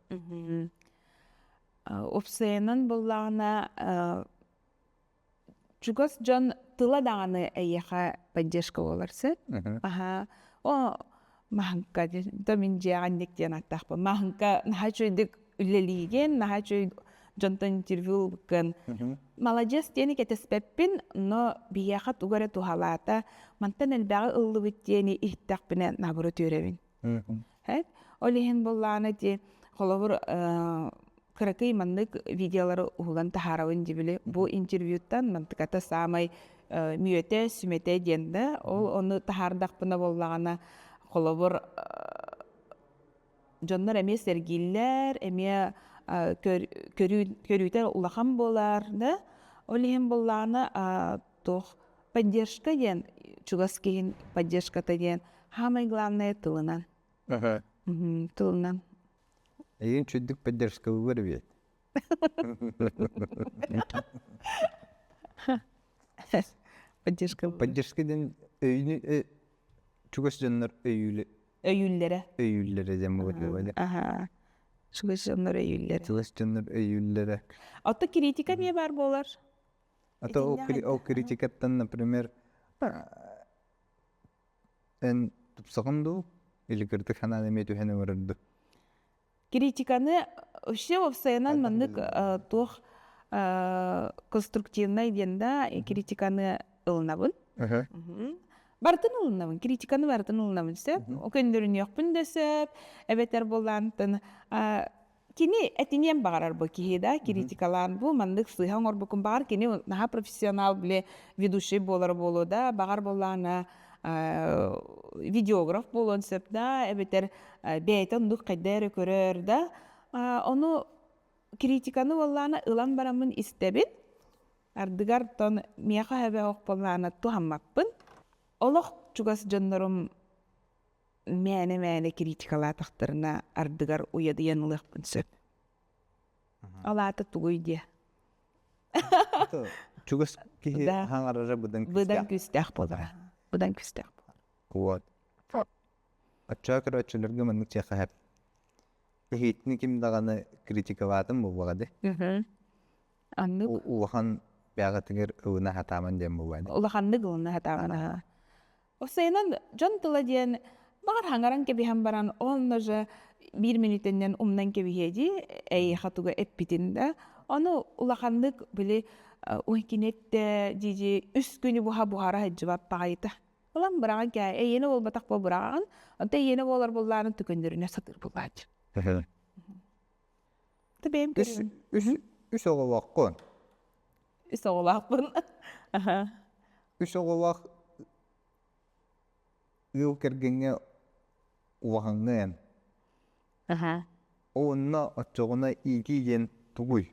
Уопсайынан буоллаҕына чугас дьон тыла даҕаны эйиэхэ поддержка буолар сөп. Аһаа. О, Маһыҥка то мин дьиэҕэ инник диэн ааттаахпын. Маһыҥка наһаа үчүгэйдик үлэлиигин, наһаа үчүгэй дьонтон интервью ылбыккын. Маладьыас диэни кэтэспэппин, но биһиэхэ тугу эрэ туһалаата, мантан элбэҕи ыллыбыт диэни иһиттэхпинэ наоборот үөрэбин. Ол иһин буоллаҕына ити холобур кыракый маннык видеолары уһулан таһаарабын дии бу интервьюттан мантыката саамай мүөтэ сүмэтэ диэн да ол ону таһаардахпына буоллаҕына холобур дьоннор эмиэ сэргииллэр эмиэ көрүүтэ улахан буолар да ол иһин буоллаҕына туох поддержка диэн чугас киһин поддержката диэн самое главное тылынан тылынан Эйигин чүйдүк поддержкалыылар эбиэт. Поддержка. Поддержка диэн өйүнү чугас дьоннор өйүүлэ өйүүллэрэ. Өйүүллэрэ диэн буолар. Аха. Чугас дьоннор өйүүллэрэ. Чугас дьоннор өйүүллэрэ. Ото критика эмиэ баар буолар. А то ол критикаттан, например, эн тупсаҕын дуу или кырдык санаан эмиэ түһэн олорор дуу? Критиканы вообще уопсайынан маннык туох конструктивнай диэн да критиканы ылынабын. Барытын ылынабын, критиканы барытын ылынабын сөп. Көннөрүнүөхпүн да сөп, эбэтэр буоллаантан кини этиниэн баҕарар бу киһи да критикалаан бу маннык сыыһа оҥорбуккун баҕар кини наһаа профессионал били ведущий буолара буолуо да баҕар буоллаҕына видеограф буолуон сөп да эбэтэр бэйэтэ оннук хайда эрэ көрөр да ону критиканы буоллаҕына ылан бараммын истэбин ардыгар тон миэхэ сөбө ох буоллаҕына туһаммаппын олох чугас дьоннорум мээнэ-мээнэ критикалаатахтарына ардыгар уйадыйан ылыахпын сөп. Ол аата тугуй диэ? Чугас киһи хаҥарара быдан Быдан күүстээх буолара. Быдан күүстээх буолар. Вот. Оччоҕо көрөөччүлэргэ маннык чиэхэһэр. Эһиитини ким даҕаны критиковаатын буолбаҕа дии. Оннук. Улахан бэҕэтигэр ылына сатааман диэн буолуо дии. Улаханнык ылына сатааман аха. Осайынан дьон тыла диэн баҕар хаҥаран кэбиһэн баран онно же биир мүнүүтэннэн умнан кэбиһиэ дии эйиэхэ тугу эппитин да ону улаханнык били ой киниэттэ дии үс күнү буһа буһара сылдьыбат баҕайыта ылан быраҕан кээ эйиэнэ буолбатах буол быраҕаҕын онто эйиэнэ буолар буоллаарын түкөннөрүнэ сатыыр буолааччы бэйэм үс үс үс оҕолооххун үс оҕолоохпун үс оҕолоох ыал кэргэҥҥэ улахаҥҥа эн Онно оччоҕуна иитии диэн тугуй?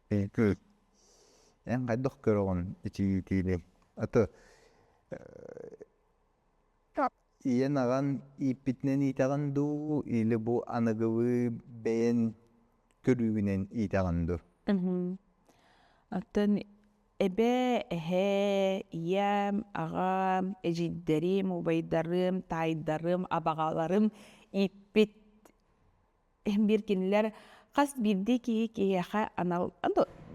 Эн хайдах көрөҕүн ити иитиини? А то ийэн аҕан ииппитинэн иитэҕин дуу или бу аныгылыы бэйэн көрүүгүнэн иитэҕин дуу? Оттон эбээ, эһээ, ийэм, аҕам, эдьиийдэрим, убайдарым, таайдарым, абаҕаларым ииппит биир кинилэр хас биирдии киһи киһиэхэ анал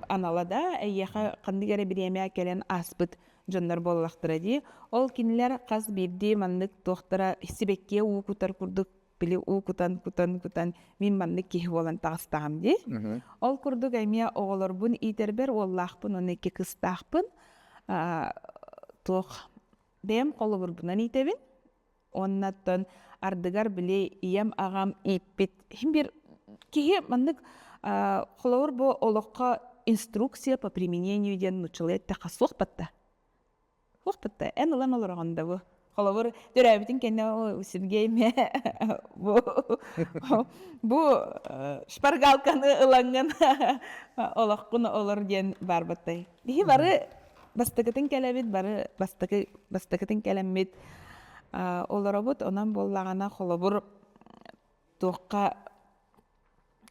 анала да эйиэхэ ханнык эрэ бириэмэ кэлэн ааспыт дьоннор буоллахтара дии. Ол кинилэр хас биирдии маннык туохтара сибэккигэ уу кутар курдук били уу кутан кутан кутан мин маннык киһи буолан таҕыстаҕым дии. Ол курдук эмиэ оҕолорбун иитэрбэр уоллаахпын уонна икки кыыстаахпын туох бэйэм холобурбунан иитэбин. Уонна оттон ардыгар били ийэм аҕам ииппит биир киһи маннык холобур бу олоххо инструкция по применению диэн нууччалыы эттэххэ суох батта. Суох батта. Эн ылан олороҕун да бу. Холобур, төрөөбүтүн кэннэ Сергей мэ бу бу шпаргалканы ылаҥҥын олоххун олор диэн баар баттай. Биһи бары бастакытын кэлэбит, бары бастакы бастакытын кэлэммит олоробут. Онон буоллаҕына холобур туохха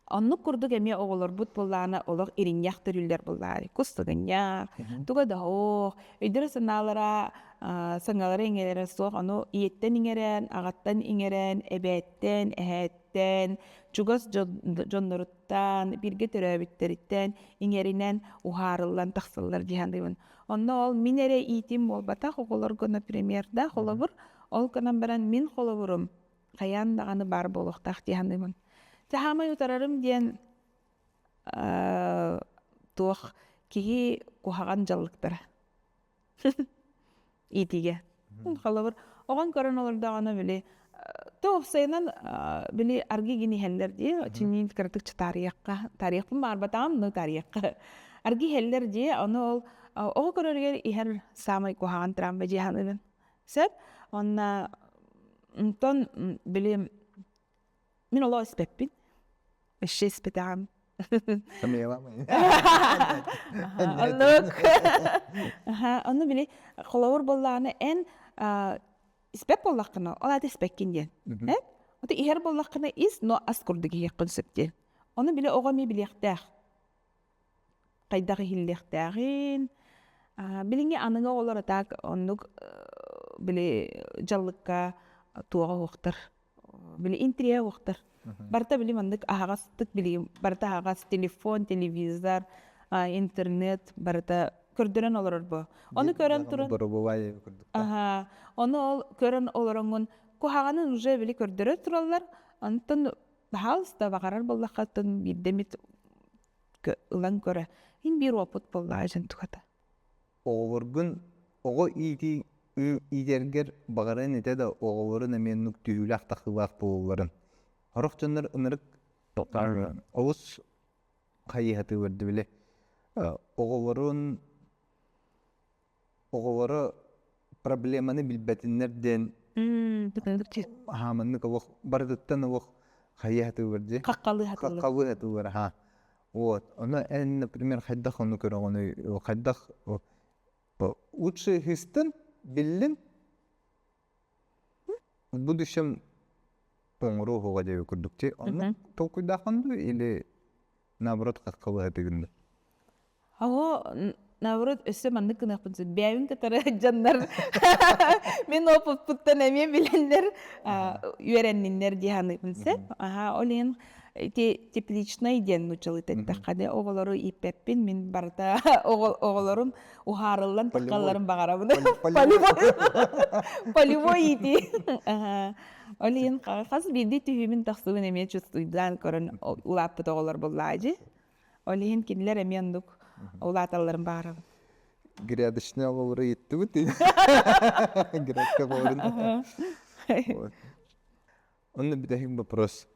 оннук курдук эмиэ оҕолорбут буоллаҕына олох иринньэх төрүүллэр буоллаҕа кус сыгынньах, туга да оһох, өйдөрө-санаалара саҥалара-иҥэлэрэ суох, ону ийэттэн иҥэрэн, аҕаттан иҥэрэн, эбээттэн, эһээттэн, чугас дьонноруттан, бииргэ төрөөбүттэриттэн иҥэринэн уһаарыллан тахсаллар дии саныыбын. Онно ол мин эрэ иитим буолбатах оҕолорго, например, да, холобур, ол гынан баран мин холобурум хайаан даҕаны баар буолуохтаах дии саныыбын. Саамай утарарым диэн туох киһи куһаҕан дьаллыктара иитиигэ. Холобур, оҕон көрөн олордоҕуна били то уопсайынан били аргы гин иһэллэр дии, чиниин кыратык таарыйахха, таарыйахпын баарбатаҕым, но таарыйахха. Аргы иһэллэр дии, ону ол оҕо көрөрүгэр иһэр саамай куһаҕан трамва дии саныыбын. Сөп. Онна онтон били мин олоо испэппин. Өссө испэтэҕим. Оннук. Ону били холобур буоллаҕына эн испэт буоллаххына, ол аата испэккин диэн. Э? Ото иһэр буоллаххына ис, но ас курдук иһиэххин сөп диэн. Ону били оҕо эмиэ билиэхтээх. Хайдах иһиллиэхтээҕин. Билиҥҥи аныгы оҕолор так оннук били дьаллыкка туоҕа уохтар били интригэ уохтар. Барыта били маннык аһаҕастык били барыта аһаҕас телефон, телевизор, интернет барыта көрдөрөн олорор бу. Ону көрөн туран Аха, ону ол көрөн олороҥҥун куһаҕанын уже били көрдөрө тураллар. Онтон баһаалыста баҕарар буоллаххытын биирдэ эмит ылан көрө. Ин биир опыт буоллаҕа дьон тухата. Оҕолоргун оҕо иитии иитэргэр баҕарыан этэ да оҕолорун эмиэ оннук түһүүлээх-тахсыылаах буолалларын. Сорох дьоннор ынырык олус хайыһатыы бэрди били оҕолорун оҕолоро проблеманы билбэтиннэр диэн аһааманнык олох барытыттан олох хайыһатыылар дии. Хаххалыы хатыллар. Хаххалыы хатыллар аха. Вот. Ону эн, например, хайдах ону көрөҕүнүй? Хайдах лучше хыстын, биллин, в будущем оҥоруо уһуга диэби курдук ти. Оннук толкуйдааххын дуу или наоборот хаххалыһатыгын дуу? Аҕо, наоборот, өссө маннык гыныахпын сөп. Бэйэбин кытары дьоннор мин опыппыттан эмиэ билэллэр, үөрэнниннэр дии саныыбын сөп. Аха, ол иһин. Ити тепличный диэн нууччалыы эттэххэ оҕолору ииппэппин мин барыта оҕолорум уһаарыллан таххалларын баҕарабын. Полевой. Полевой иитии. Ол иһин хас биирдии түһүүмүн тахсыбын эмиэ чувствуйдаан көрөн улааппыт оҕолор буллаадьы. Ол иһин кинилэр эмиэ оннук улааталларын баҕарабын. Грядочный оҕолору ииттибит. Грядка оҕолорун. Онно бүтэһик вопрос.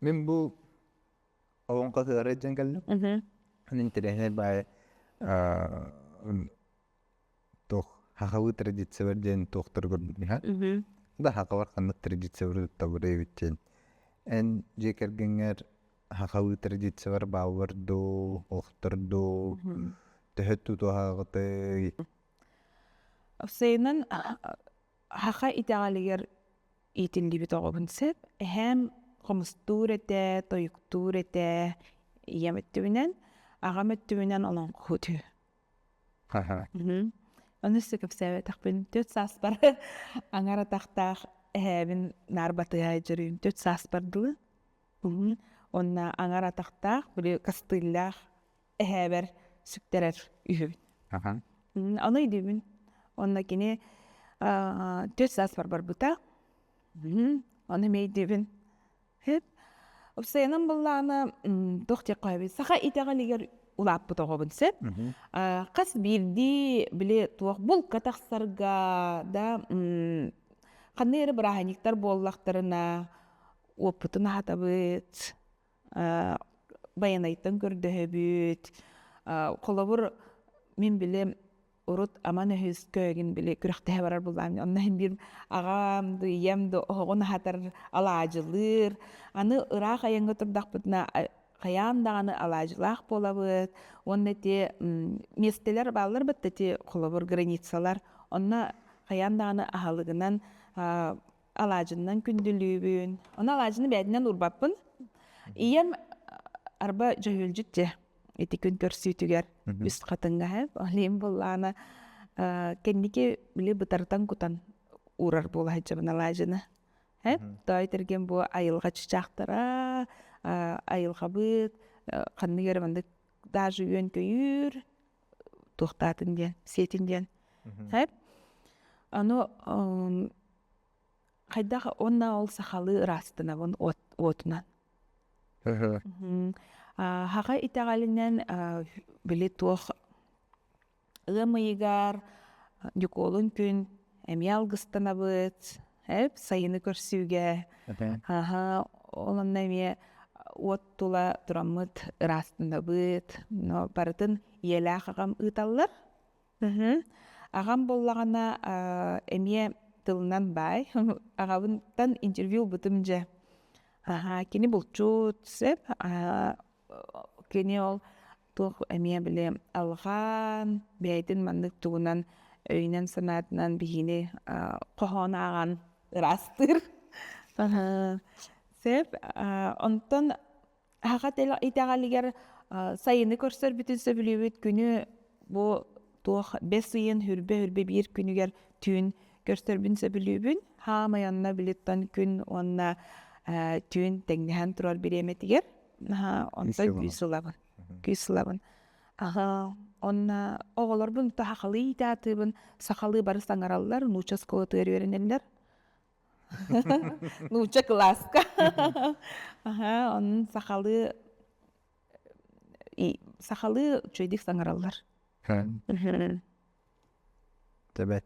Мин бу олоҥхо ыһыаҕар дьэн кэллим. Интэриэһинэй баайы туох хахалыы традициялар диэн туохтары көрбүт миһа. Да хахалар ханнык традициялары туттабыр эбит диэн. Эн дьиэ кэргэҥҥэр хахалыы традициялар бааллар дуу, олохтор дуу, төһө тутуһаҕытый? Сайынын Саха итэҕэлигэр иитиллибит оҕобун сөп. Эһээм хомустуур этэ, тойуктуур этэ ийэм өттүбүнэн, аҕам өттүбүнэн олоҥхоһут үһү. Ону өссө кэпсээбэтэхпин түөрт сааспар аҥар атахтаах эһээбин наар батыһа дьөрүүм түөрт сааспар дылы. Уонна аҥар атахтаах, били кастыыллаах эһээбэр сүктэрэр үһүбүн. Ону өйдүүбүн. Онно кини түөрт сааспар барбыта. Ону эмиэ өйдүүбүн. Уопсайынан буоллаҕына туох диэххэ сөбүй саха итэҕэлигэр улааппыт оҕобун сөп. Хас биирдии били туох булка тахсарга да ханнык эрэ бырааһынньыктар буоллахтарына уоппутун аһатабыт, Байанайтан көрдөһөбүт. Холобур, мин били урут аман өһүс көөгүн били күрэхтэһэ барар буллаам. Онно иһин биир аҕам да ийэм да оһоҕун аһатар, алаадьылыыр. Аны ыраах айаҥҥа турдахпытына хайаан даҕаны алаадьылаах буолабыт. Уонна ити миэстэлэр бааллар бытта ити холобур границалар. Онно хайаан даҕаны аһылыгынан алаадьыннан күндүлүүбүн. Ону алаадьыны бэйэтинэн уурбаппын. Ийэм арба дьөһүөлдьүт дьэ ити күн көрсүүтүгэр үс хатыҥҥа һэ ол иһин буоллаҕына кэнники били бытарытан кутан уурар буола сылдьабын алаадьыны. Һэ тоой тэргэн бу айылҕа чычаахтара айылҕабыт ханнык эрэ маннык даже үөн-көйүүр туохтаатын диэн, сиэтин диэн. Һэ Ону хайдах уонна ол сахалыы ыраастанабын уотунан. Хаха итэҕэлинэн били туох ыам ыйыгар Ньукуолун күн эмиэ алгыстанабыт, эп сайыны көрсүүгэ. Аха, ол онно эмиэ уот тула тураммыт ыраастанабыт. Но барытын ийэлээх аҕам ыыталлар. Аҕам буоллаҕына эмиэ тылынан баай. Аҕабыттан интервью ылбытым дьэ. Аһаа, кини булчут сөп. Кини ол туох эмиэ били алҕаан, бэйэтин маннык тугунан өйүнэн-санаатынан биһигини хоһоон ааҕан ыраастыыр. Сөп. Онтон Саха итэҕэлигэр сайыны көрсөрбүтүн сөбүлүүбүт күнү бу туох бэс ыйын хүрбэ-хүрбэ биир күнүгэр түүн көрсөрбүн сөбүлүүбүн. Хаамай онно билиттэн күн уонна түүн тэҥнэһэн турар бириэмэтигэр онтон күүс ылабын. Күүс ылабын. Аха, онно оҕолорбун сахалыы иитэ сахалыы бары саҥараллар, нуучча оскуолатыгар үөрэнэллэр. Нуучча кылааска. Аха, онон сахалыы сахалыы үчүгэйдик саҥараллар. Тэбэт.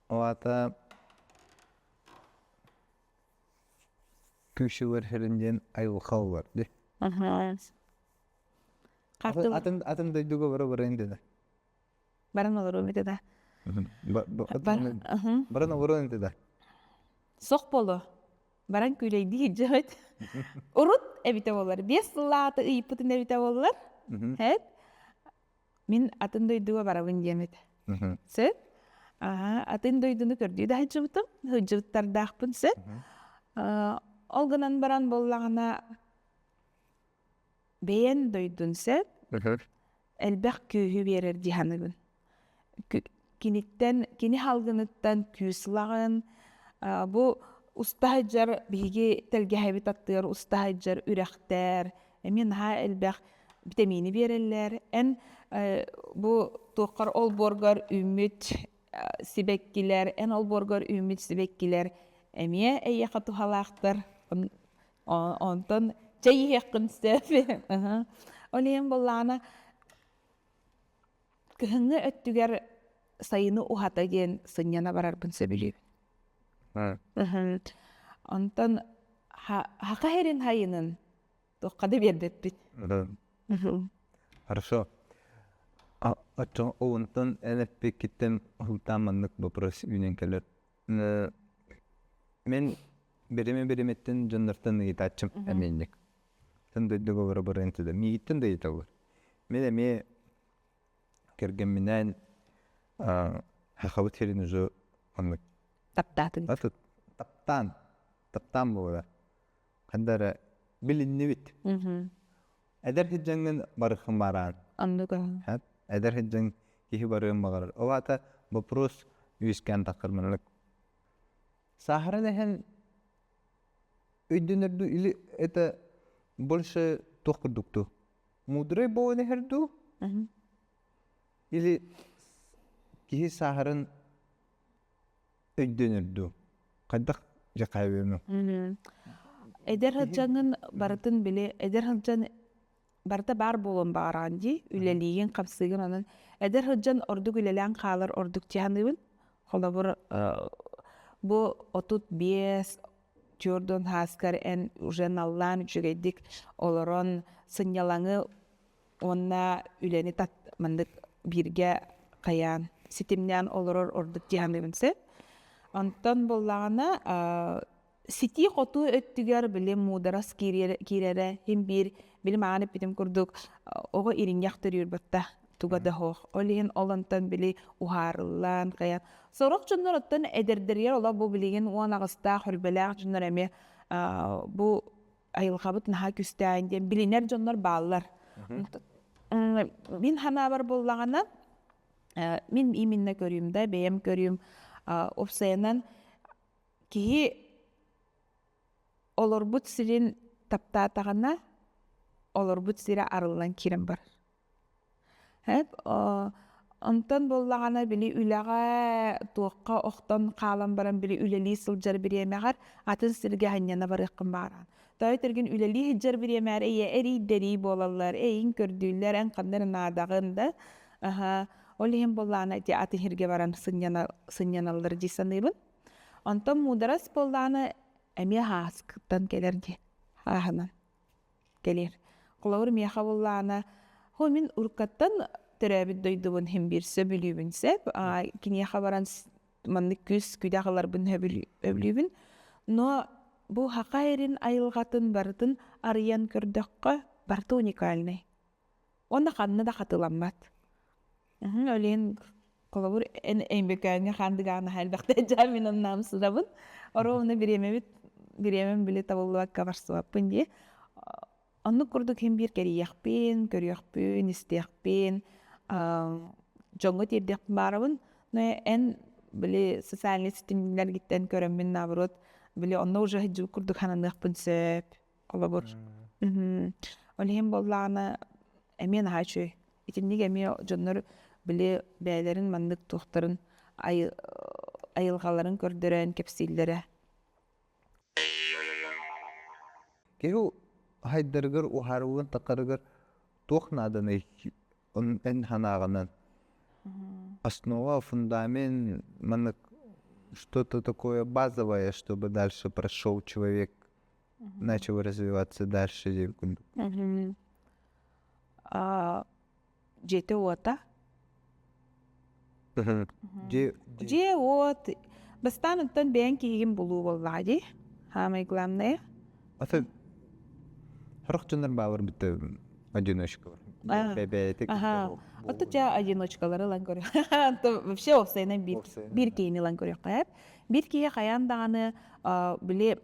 Ол аата күүсүгэр сирин диэн айылҕа олор дии. Атын атын дойдуга бара барайын дедэ. Баран олоруом этэ да. Баран олоруон этэ да. Сох боло. Баран күүлэйдии дьэбит. Урут эбитэ болар. Биэс сыллаата ыйыппытын эбитэ боллар. Хэт. Мин атын дойдуга барабын диэмит. Сөп. Аха, атын дойдуну көрдүү да сылдьыбытым. Сылдьыбыттардаахпын сөп. Ол гынан баран буоллаҕына бэйэн дойдун сөп. Элбэх күүһү биэрэр дии саныыбын. Киниттэн, кини салгыныттан күүс ылаҕын. Бу Уста сылдьар биһиги тэлгэһэбит аттыгар уста сылдьар үрэхтэр эмиэ наһаа элбэх битэмиини биэрэллэр. Эн бу туоххар олбуоргар үүммүт сибэккилэр, эн олбуоргар үүммүт сибэккилэр эмиэ эйиэхэ туһалаахтар. Онтон чэй иһиэххин сөп. Ол иһин буоллаҕына кыһыҥҥы өттүгэр сайыны уһата диэн сынньана барарбын сөбүлүүбүн. Онтон хака сирин сайынын туохха да биэрбэппит. Хорошо. Оччоҕо онтон эн эппиккиттэн сылтаан маннык вопрос үүнэн кэлэр. Мин биримэ-биримиттэн дьоннортон ыйытааччым эмиэнньик. Тэн дойдуга бара баран этэ да миигиттэн да ыйыталлар. Мин эмиэ кэргэмминээн сахабыт сирин уже оннук Таптаатыҥ. Таптаан, таптаан буолар. Ханна эрэ билиннибит. Эдэр сылдьаҥҥын барыххын бараан. Оннук Эдэр сылдьаҥ киһи барыан баҕарар. Ол аата вопрос үөскээн таххар маннык. Сааһыран иһэн өйдөнөр дуу или это больше туох курдук дуу? Мудрый буолан иһэр дуу? Или киһи сааһыран өйдөнөр дуу? Хайдах дьэ хайабыамый? Эдэр сылдьаҥҥын барытын били эдэр сылдьан барыта баар буолуон баҕараҕын дии, үлэлиигин, хамсыыгын онон эдэр сылдьан ордук үлэлээн хаалар ордук дии саныыбын. Холобур, бу 35 түөрт сааскар эн уже наллаан үчүгэйдик олорон сынньалаҥы уонна үлэни тат маннык бииргэ хайаан ситимнээн олорор ордук дии саныыбын сөп. Онтон буоллаҕына ситии-хотуу өттүгэр били муударас киирэрэ син биир били маҕан эппитим курдук оҕо иринньэх төрүүр батта туга да суох. Ол иһин ол онтон били уһаарыллан хайа сорох дьоннор оттон эдэрдэригэр олох бу билигин 18-таах үрбэлээх дьоннор эмиэ бу айылҕабыт наһаа күстээйин диэн билинэр дьоннор бааллар. Мин санаабар буоллаҕына, мин именно көрүүм да, бэйэм көрүүм уопсайынан киһи олорбут сирин таптаатаҕына, олорбут сирэ арыллан киирэн барар. Онтон буоллаҕына били үлэҕэ туохха охтон хаалан баран били үлэлии сылдьар бириэмэҕэр атын сиргэ анньана барыаххын баҕараҕын. Тоҕо этэргин үлэлии сылдьар бириэмэҕэр эйэ эрийдэрии буолаллар, эйигин көрдүүллэр, эн ханна эрэ наадаҕын да. Аһа, ол иһин буоллаҕына ити атын сиргэ баран сынньаналлар дии саныыбын. Онтон муударас буоллаҕына эмиэ һааскыттан кэлэр дии, һааһынан. кэлиэр. Холобур, миэхэ буоллаҕына, хо мин уруккаттан төрөөбүт дойдубун иһин биир сөбүлүүбүн сөп. Киниэхэ баран маннык күүс күдэх ыларбын сөбүлүүбүн. Но бу Хака эрин айылҕатын барытын арыйан көрдөххө, барыта уникальный. Уонна ханна да хатыламмат. Ол иһин холобур эн Өймөкөөҥҥө хаандыгаҕын наһаа элбэхтэ дьаа мин онно амсыдабын. Оруобуна бириэмэбит бириэмэм били табыллыбакка барсыбаппын дии. Оннук курдук иһин биир кэрийиэхпин, көрүөхпүн, истиэхпин, дьоҥҥо тиэрдиэхпин баарабын. Но эн били социальнай ситимнэргиттэн көрөммүн наоборот били онно уже сылдьыбыт курдук сананыахпын сөп. Холобур. Ол иһин буоллаҕына эмиэ наһаа үчүгэй. Итинник эмиэ дьоннор били бэйэлэрин маннык туохтарын айылҕаларын көрдөрөн кэпсииллэрэ. Киһи хайдарыгар уһаарыллан тахарыгар туох нааданый эн санааҕынан? Основа, фундамент, маннык что-то такое базовое, чтобы дальше прошел человек, начал развиваться дальше диэн курдук. Дьиэтэ-уота. Дьиэ-уот. Бастаан оттон бэйэҥ киһигин булуу буоллаҕа дии. Самое главное. Аты сорох дьоннор баалар бүтэ одиночкалар. Бэйэтик. Ото дьэ одиночкалары ылан көрүөх. Вообще уопсайынан биир биир киһини ылан көрүөххэ. Биир киһи хайаан даҕаны били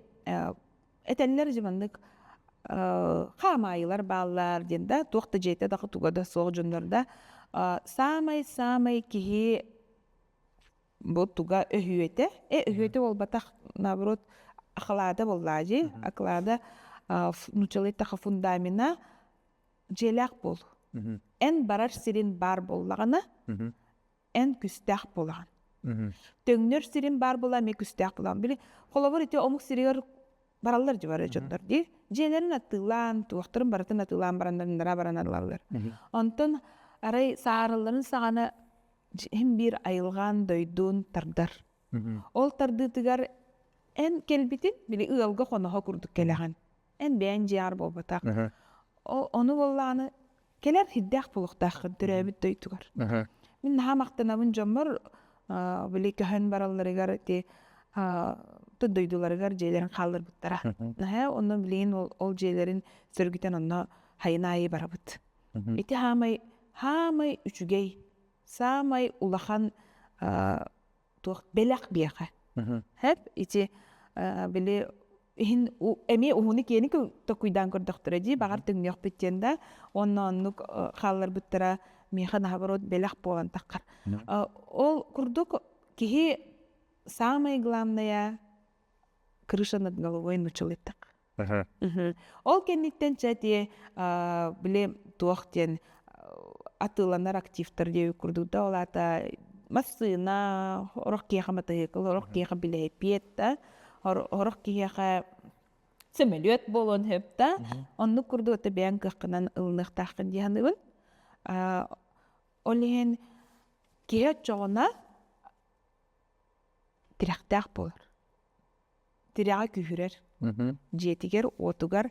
этэллэр же маннык хаамаайылар бааллар диэн да туох да дьиэтэ да туга да суох дьоннор да саамай-саамай киһи бу туга өһүөтэ э өһүөтэ буолбатах наоборот. Акылаада буоллаа дии. Акылаада нууччалыы эттэххэ фундамена дьиэлээх буол. Эн барар сирин баар буоллаҕына, эн күстээх буолаҕын. Төҥнөр сирин баар буола эмиэ күстээх буолаҕын. Били холобур ити омук сиригэр бараллар дьэ бары дьоннор дии. Дьиэлэрин атыылаан, туохтарын барытын атыылаан бараннар баран ылаллар. Онтон арай саарылларын саҕана иһин биир айылҕаан дойдун тардар. Ол тардыытыгар эн кэлбитин били ыалга хоноһо курдук кэлэҕин. Эн бэйэҥ дьиэҕэр буолбатах. Ону буоллаҕына кэлэр сирдээх буолуохтааххын төрөөбүт дойдугар. Мин наһаа махтанабын дьоммор били көһөн баралларыгар ити тут дойдуларыгар дьиэлэрин хаалларбыттара. Наһаа онно билигин ол дьиэлэрин сөргүтэн онно хайын аайы барабыт. Ити хаамай хаамай үчүгэй, саамай улахан туох бэлэх биэхэ. Хэп ити били иһин эмиэ уһуну киэни токуйдаан көрдөхтөрө дии баҕар түҥнүөхпүт диэн да уонна оннук хаалларбыттара миэхэ наоборот бэлэх буолан таххар. Ол курдук киһи самое главное крыша над головой нучалыттах. Ол кэнниттэн чэ ити били туох диэн атыыланар активтар диэбит курдук да ол аата массыына, орох киһиэхэ матаһыыкыл, орох киһиэхэ билэһипиэт да, орох киһиэхэ сөмөлүөт буолуон сөп да, оннук курдук это бэйэҥ кыаххынан ылыныахтааххын дии саныыбын. Ол иһин киһи оччоҕуна тирэхтээх буолар. Тирэҕэ күүһүрэр. Дьиэтигэр, уотугар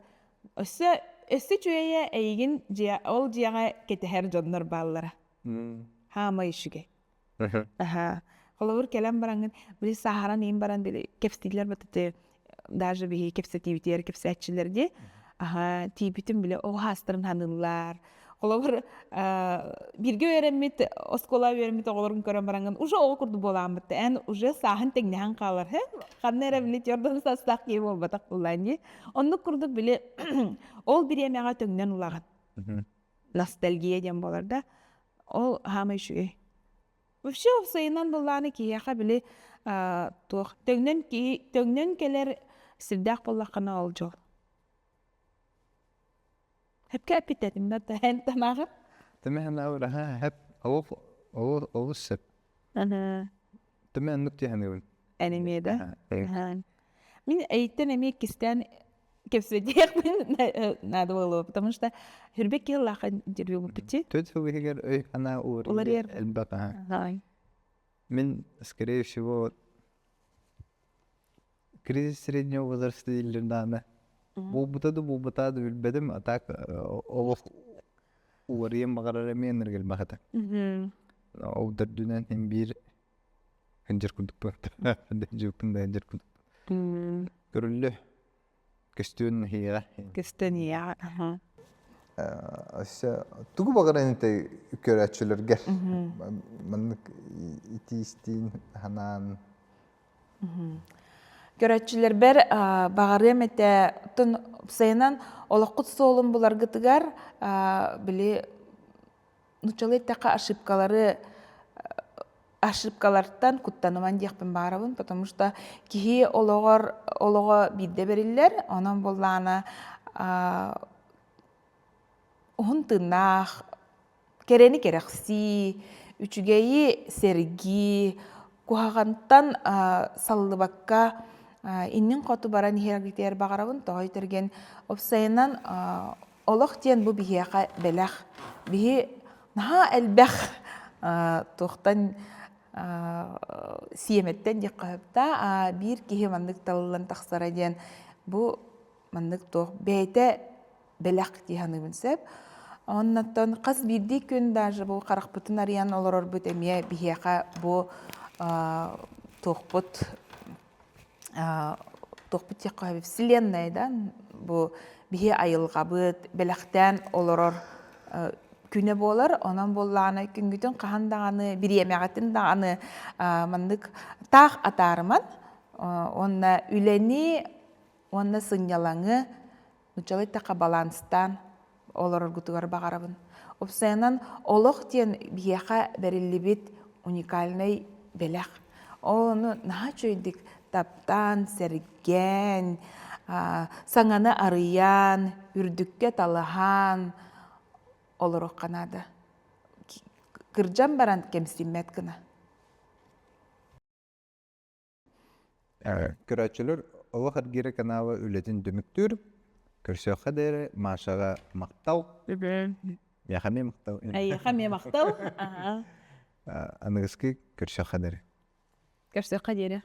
өссө өссө үчүгэйэ эйигин дьиэ ол дьиэҕэ кэтэһэр дьоннор бааллара. Хаамай үчүгэй. Аха. Холобур кэлэн бараҥҥын били сааһыран иин баран били кэпсэтиилэр батыты даже биһи кэпсэтиибитигэр кэпсээччилэр дии. Аха тиийбитим били оҕо хаастарын ханыыллар. Холобур бииргэ үөрэммит оскуола үөрэммит оҕолорун көрөн бараҥҥын уже оҕо курдук буолааммыт эн уже сааһын тэҥнэһэн хаалар ханна эрэ били твердо састаах киһи буолбатах буоллаан дии. Оннук курдук били ол бириэмэҕэ төҥнөн улаҕын. Ностальгия диэн буолар да. Ол хаамай үчүгэй. Вообще уопсайынан былааны киһиэхэ били туох төҥнөн киһи төҥнөн кэлэр сирдээх буоллаххына ол дьол. Хэпкэ эппитэтим да эн тамааҕын. Тэмэһэн аураха хэп ол ол олус сөп. Тэмэ оннук диэхэнэбин. Эн эмиэ да? Мин эйиттэн эмиэ иккистээн кэпсэтиэхпин надо было, потому что хүрбек киһи интервью буппутти. Төрт сыл иһигэр өй санаа уларыйар элбэх аха. Мин, скорее всего, кризис среднего возраста дииллэр даҕаны. Буолбута да буолбата да билбэтим, а так олох уларыйан баҕарар эмиэ ынырык элбэх этэ. Ол төрдүнэн син биир Хындьыр курдукпун. Дьыыппын да хындьыр курдук. Көрүллү. Көстүөн иһиэҕэ. Көстүөн иһиэҕэ. Өссө тугу баҕаран этэй көрөөччүлэргэр? Маннык итиистиин ханаан Көрөөччүлэрбэр баҕарыам этэ, оттон сайынан олоххут суолун буларгытыгар били нууччалыы эттэххэ ошибкалары ошибкалартан куттаныман диэхпин баарабын, потому что киһи олоҕор олоҕо биирдэ бэриллэр, онон буоллаҕына уһун тыыннаах, кэрэни кэрэхсии, үчүгэйи сэргии, куһаҕантан саллыбакка иннин хоту баран иһэргитигэр баҕарабын, тоҕо этэргин уопсайынан Олох диэн бу биһиэхэ бэлэх. Биһи наһаа элбэх туохтан сиэмэттэн диэххэ сөп да, биир киһи маннык талыллан тахсара диэн бу маннык туох бэйэтэ бэлэх дии саныыбын сөп. Оннуттан хас биирдии күн даже бу харахпытын арыйан олорорбут эмиэ биһиэхэ бу туохпут туохпут диэххэ вселенная да бу биһи айылҕабыт бэлэхтээн олорор күнэ буолар онон буоллаҕына күҥҥүтүн хаһан даҕаны бириэмэҕитин даҕаны маннык таах атаарыман уонна үлэни уонна сынньалаҥы нууччалыы эттэххэ баланстаан олороргутугар баҕарабын. Уопсайынан олох диэн биһиэхэ бэриллибит уникальнай бэлэх. Ол ону наһаа үчүгэйдик. Таптаан, сэргээн, саҥаны арыйан, үрдүккэ талаһан олоруохха наада. Кырдьан баран кэмсиммэт гына. Көрөөччүлэр Олох эргиирэ канала үлэтин түмүктүүр. Көрсүөххэ диэри Машаҕа махтал. Миэхэ эмиэ махтал. Эйиэхэ эмиэ махтал. Аныгыскы көрсүөххэ диэри. Көрсүөххэ диэри.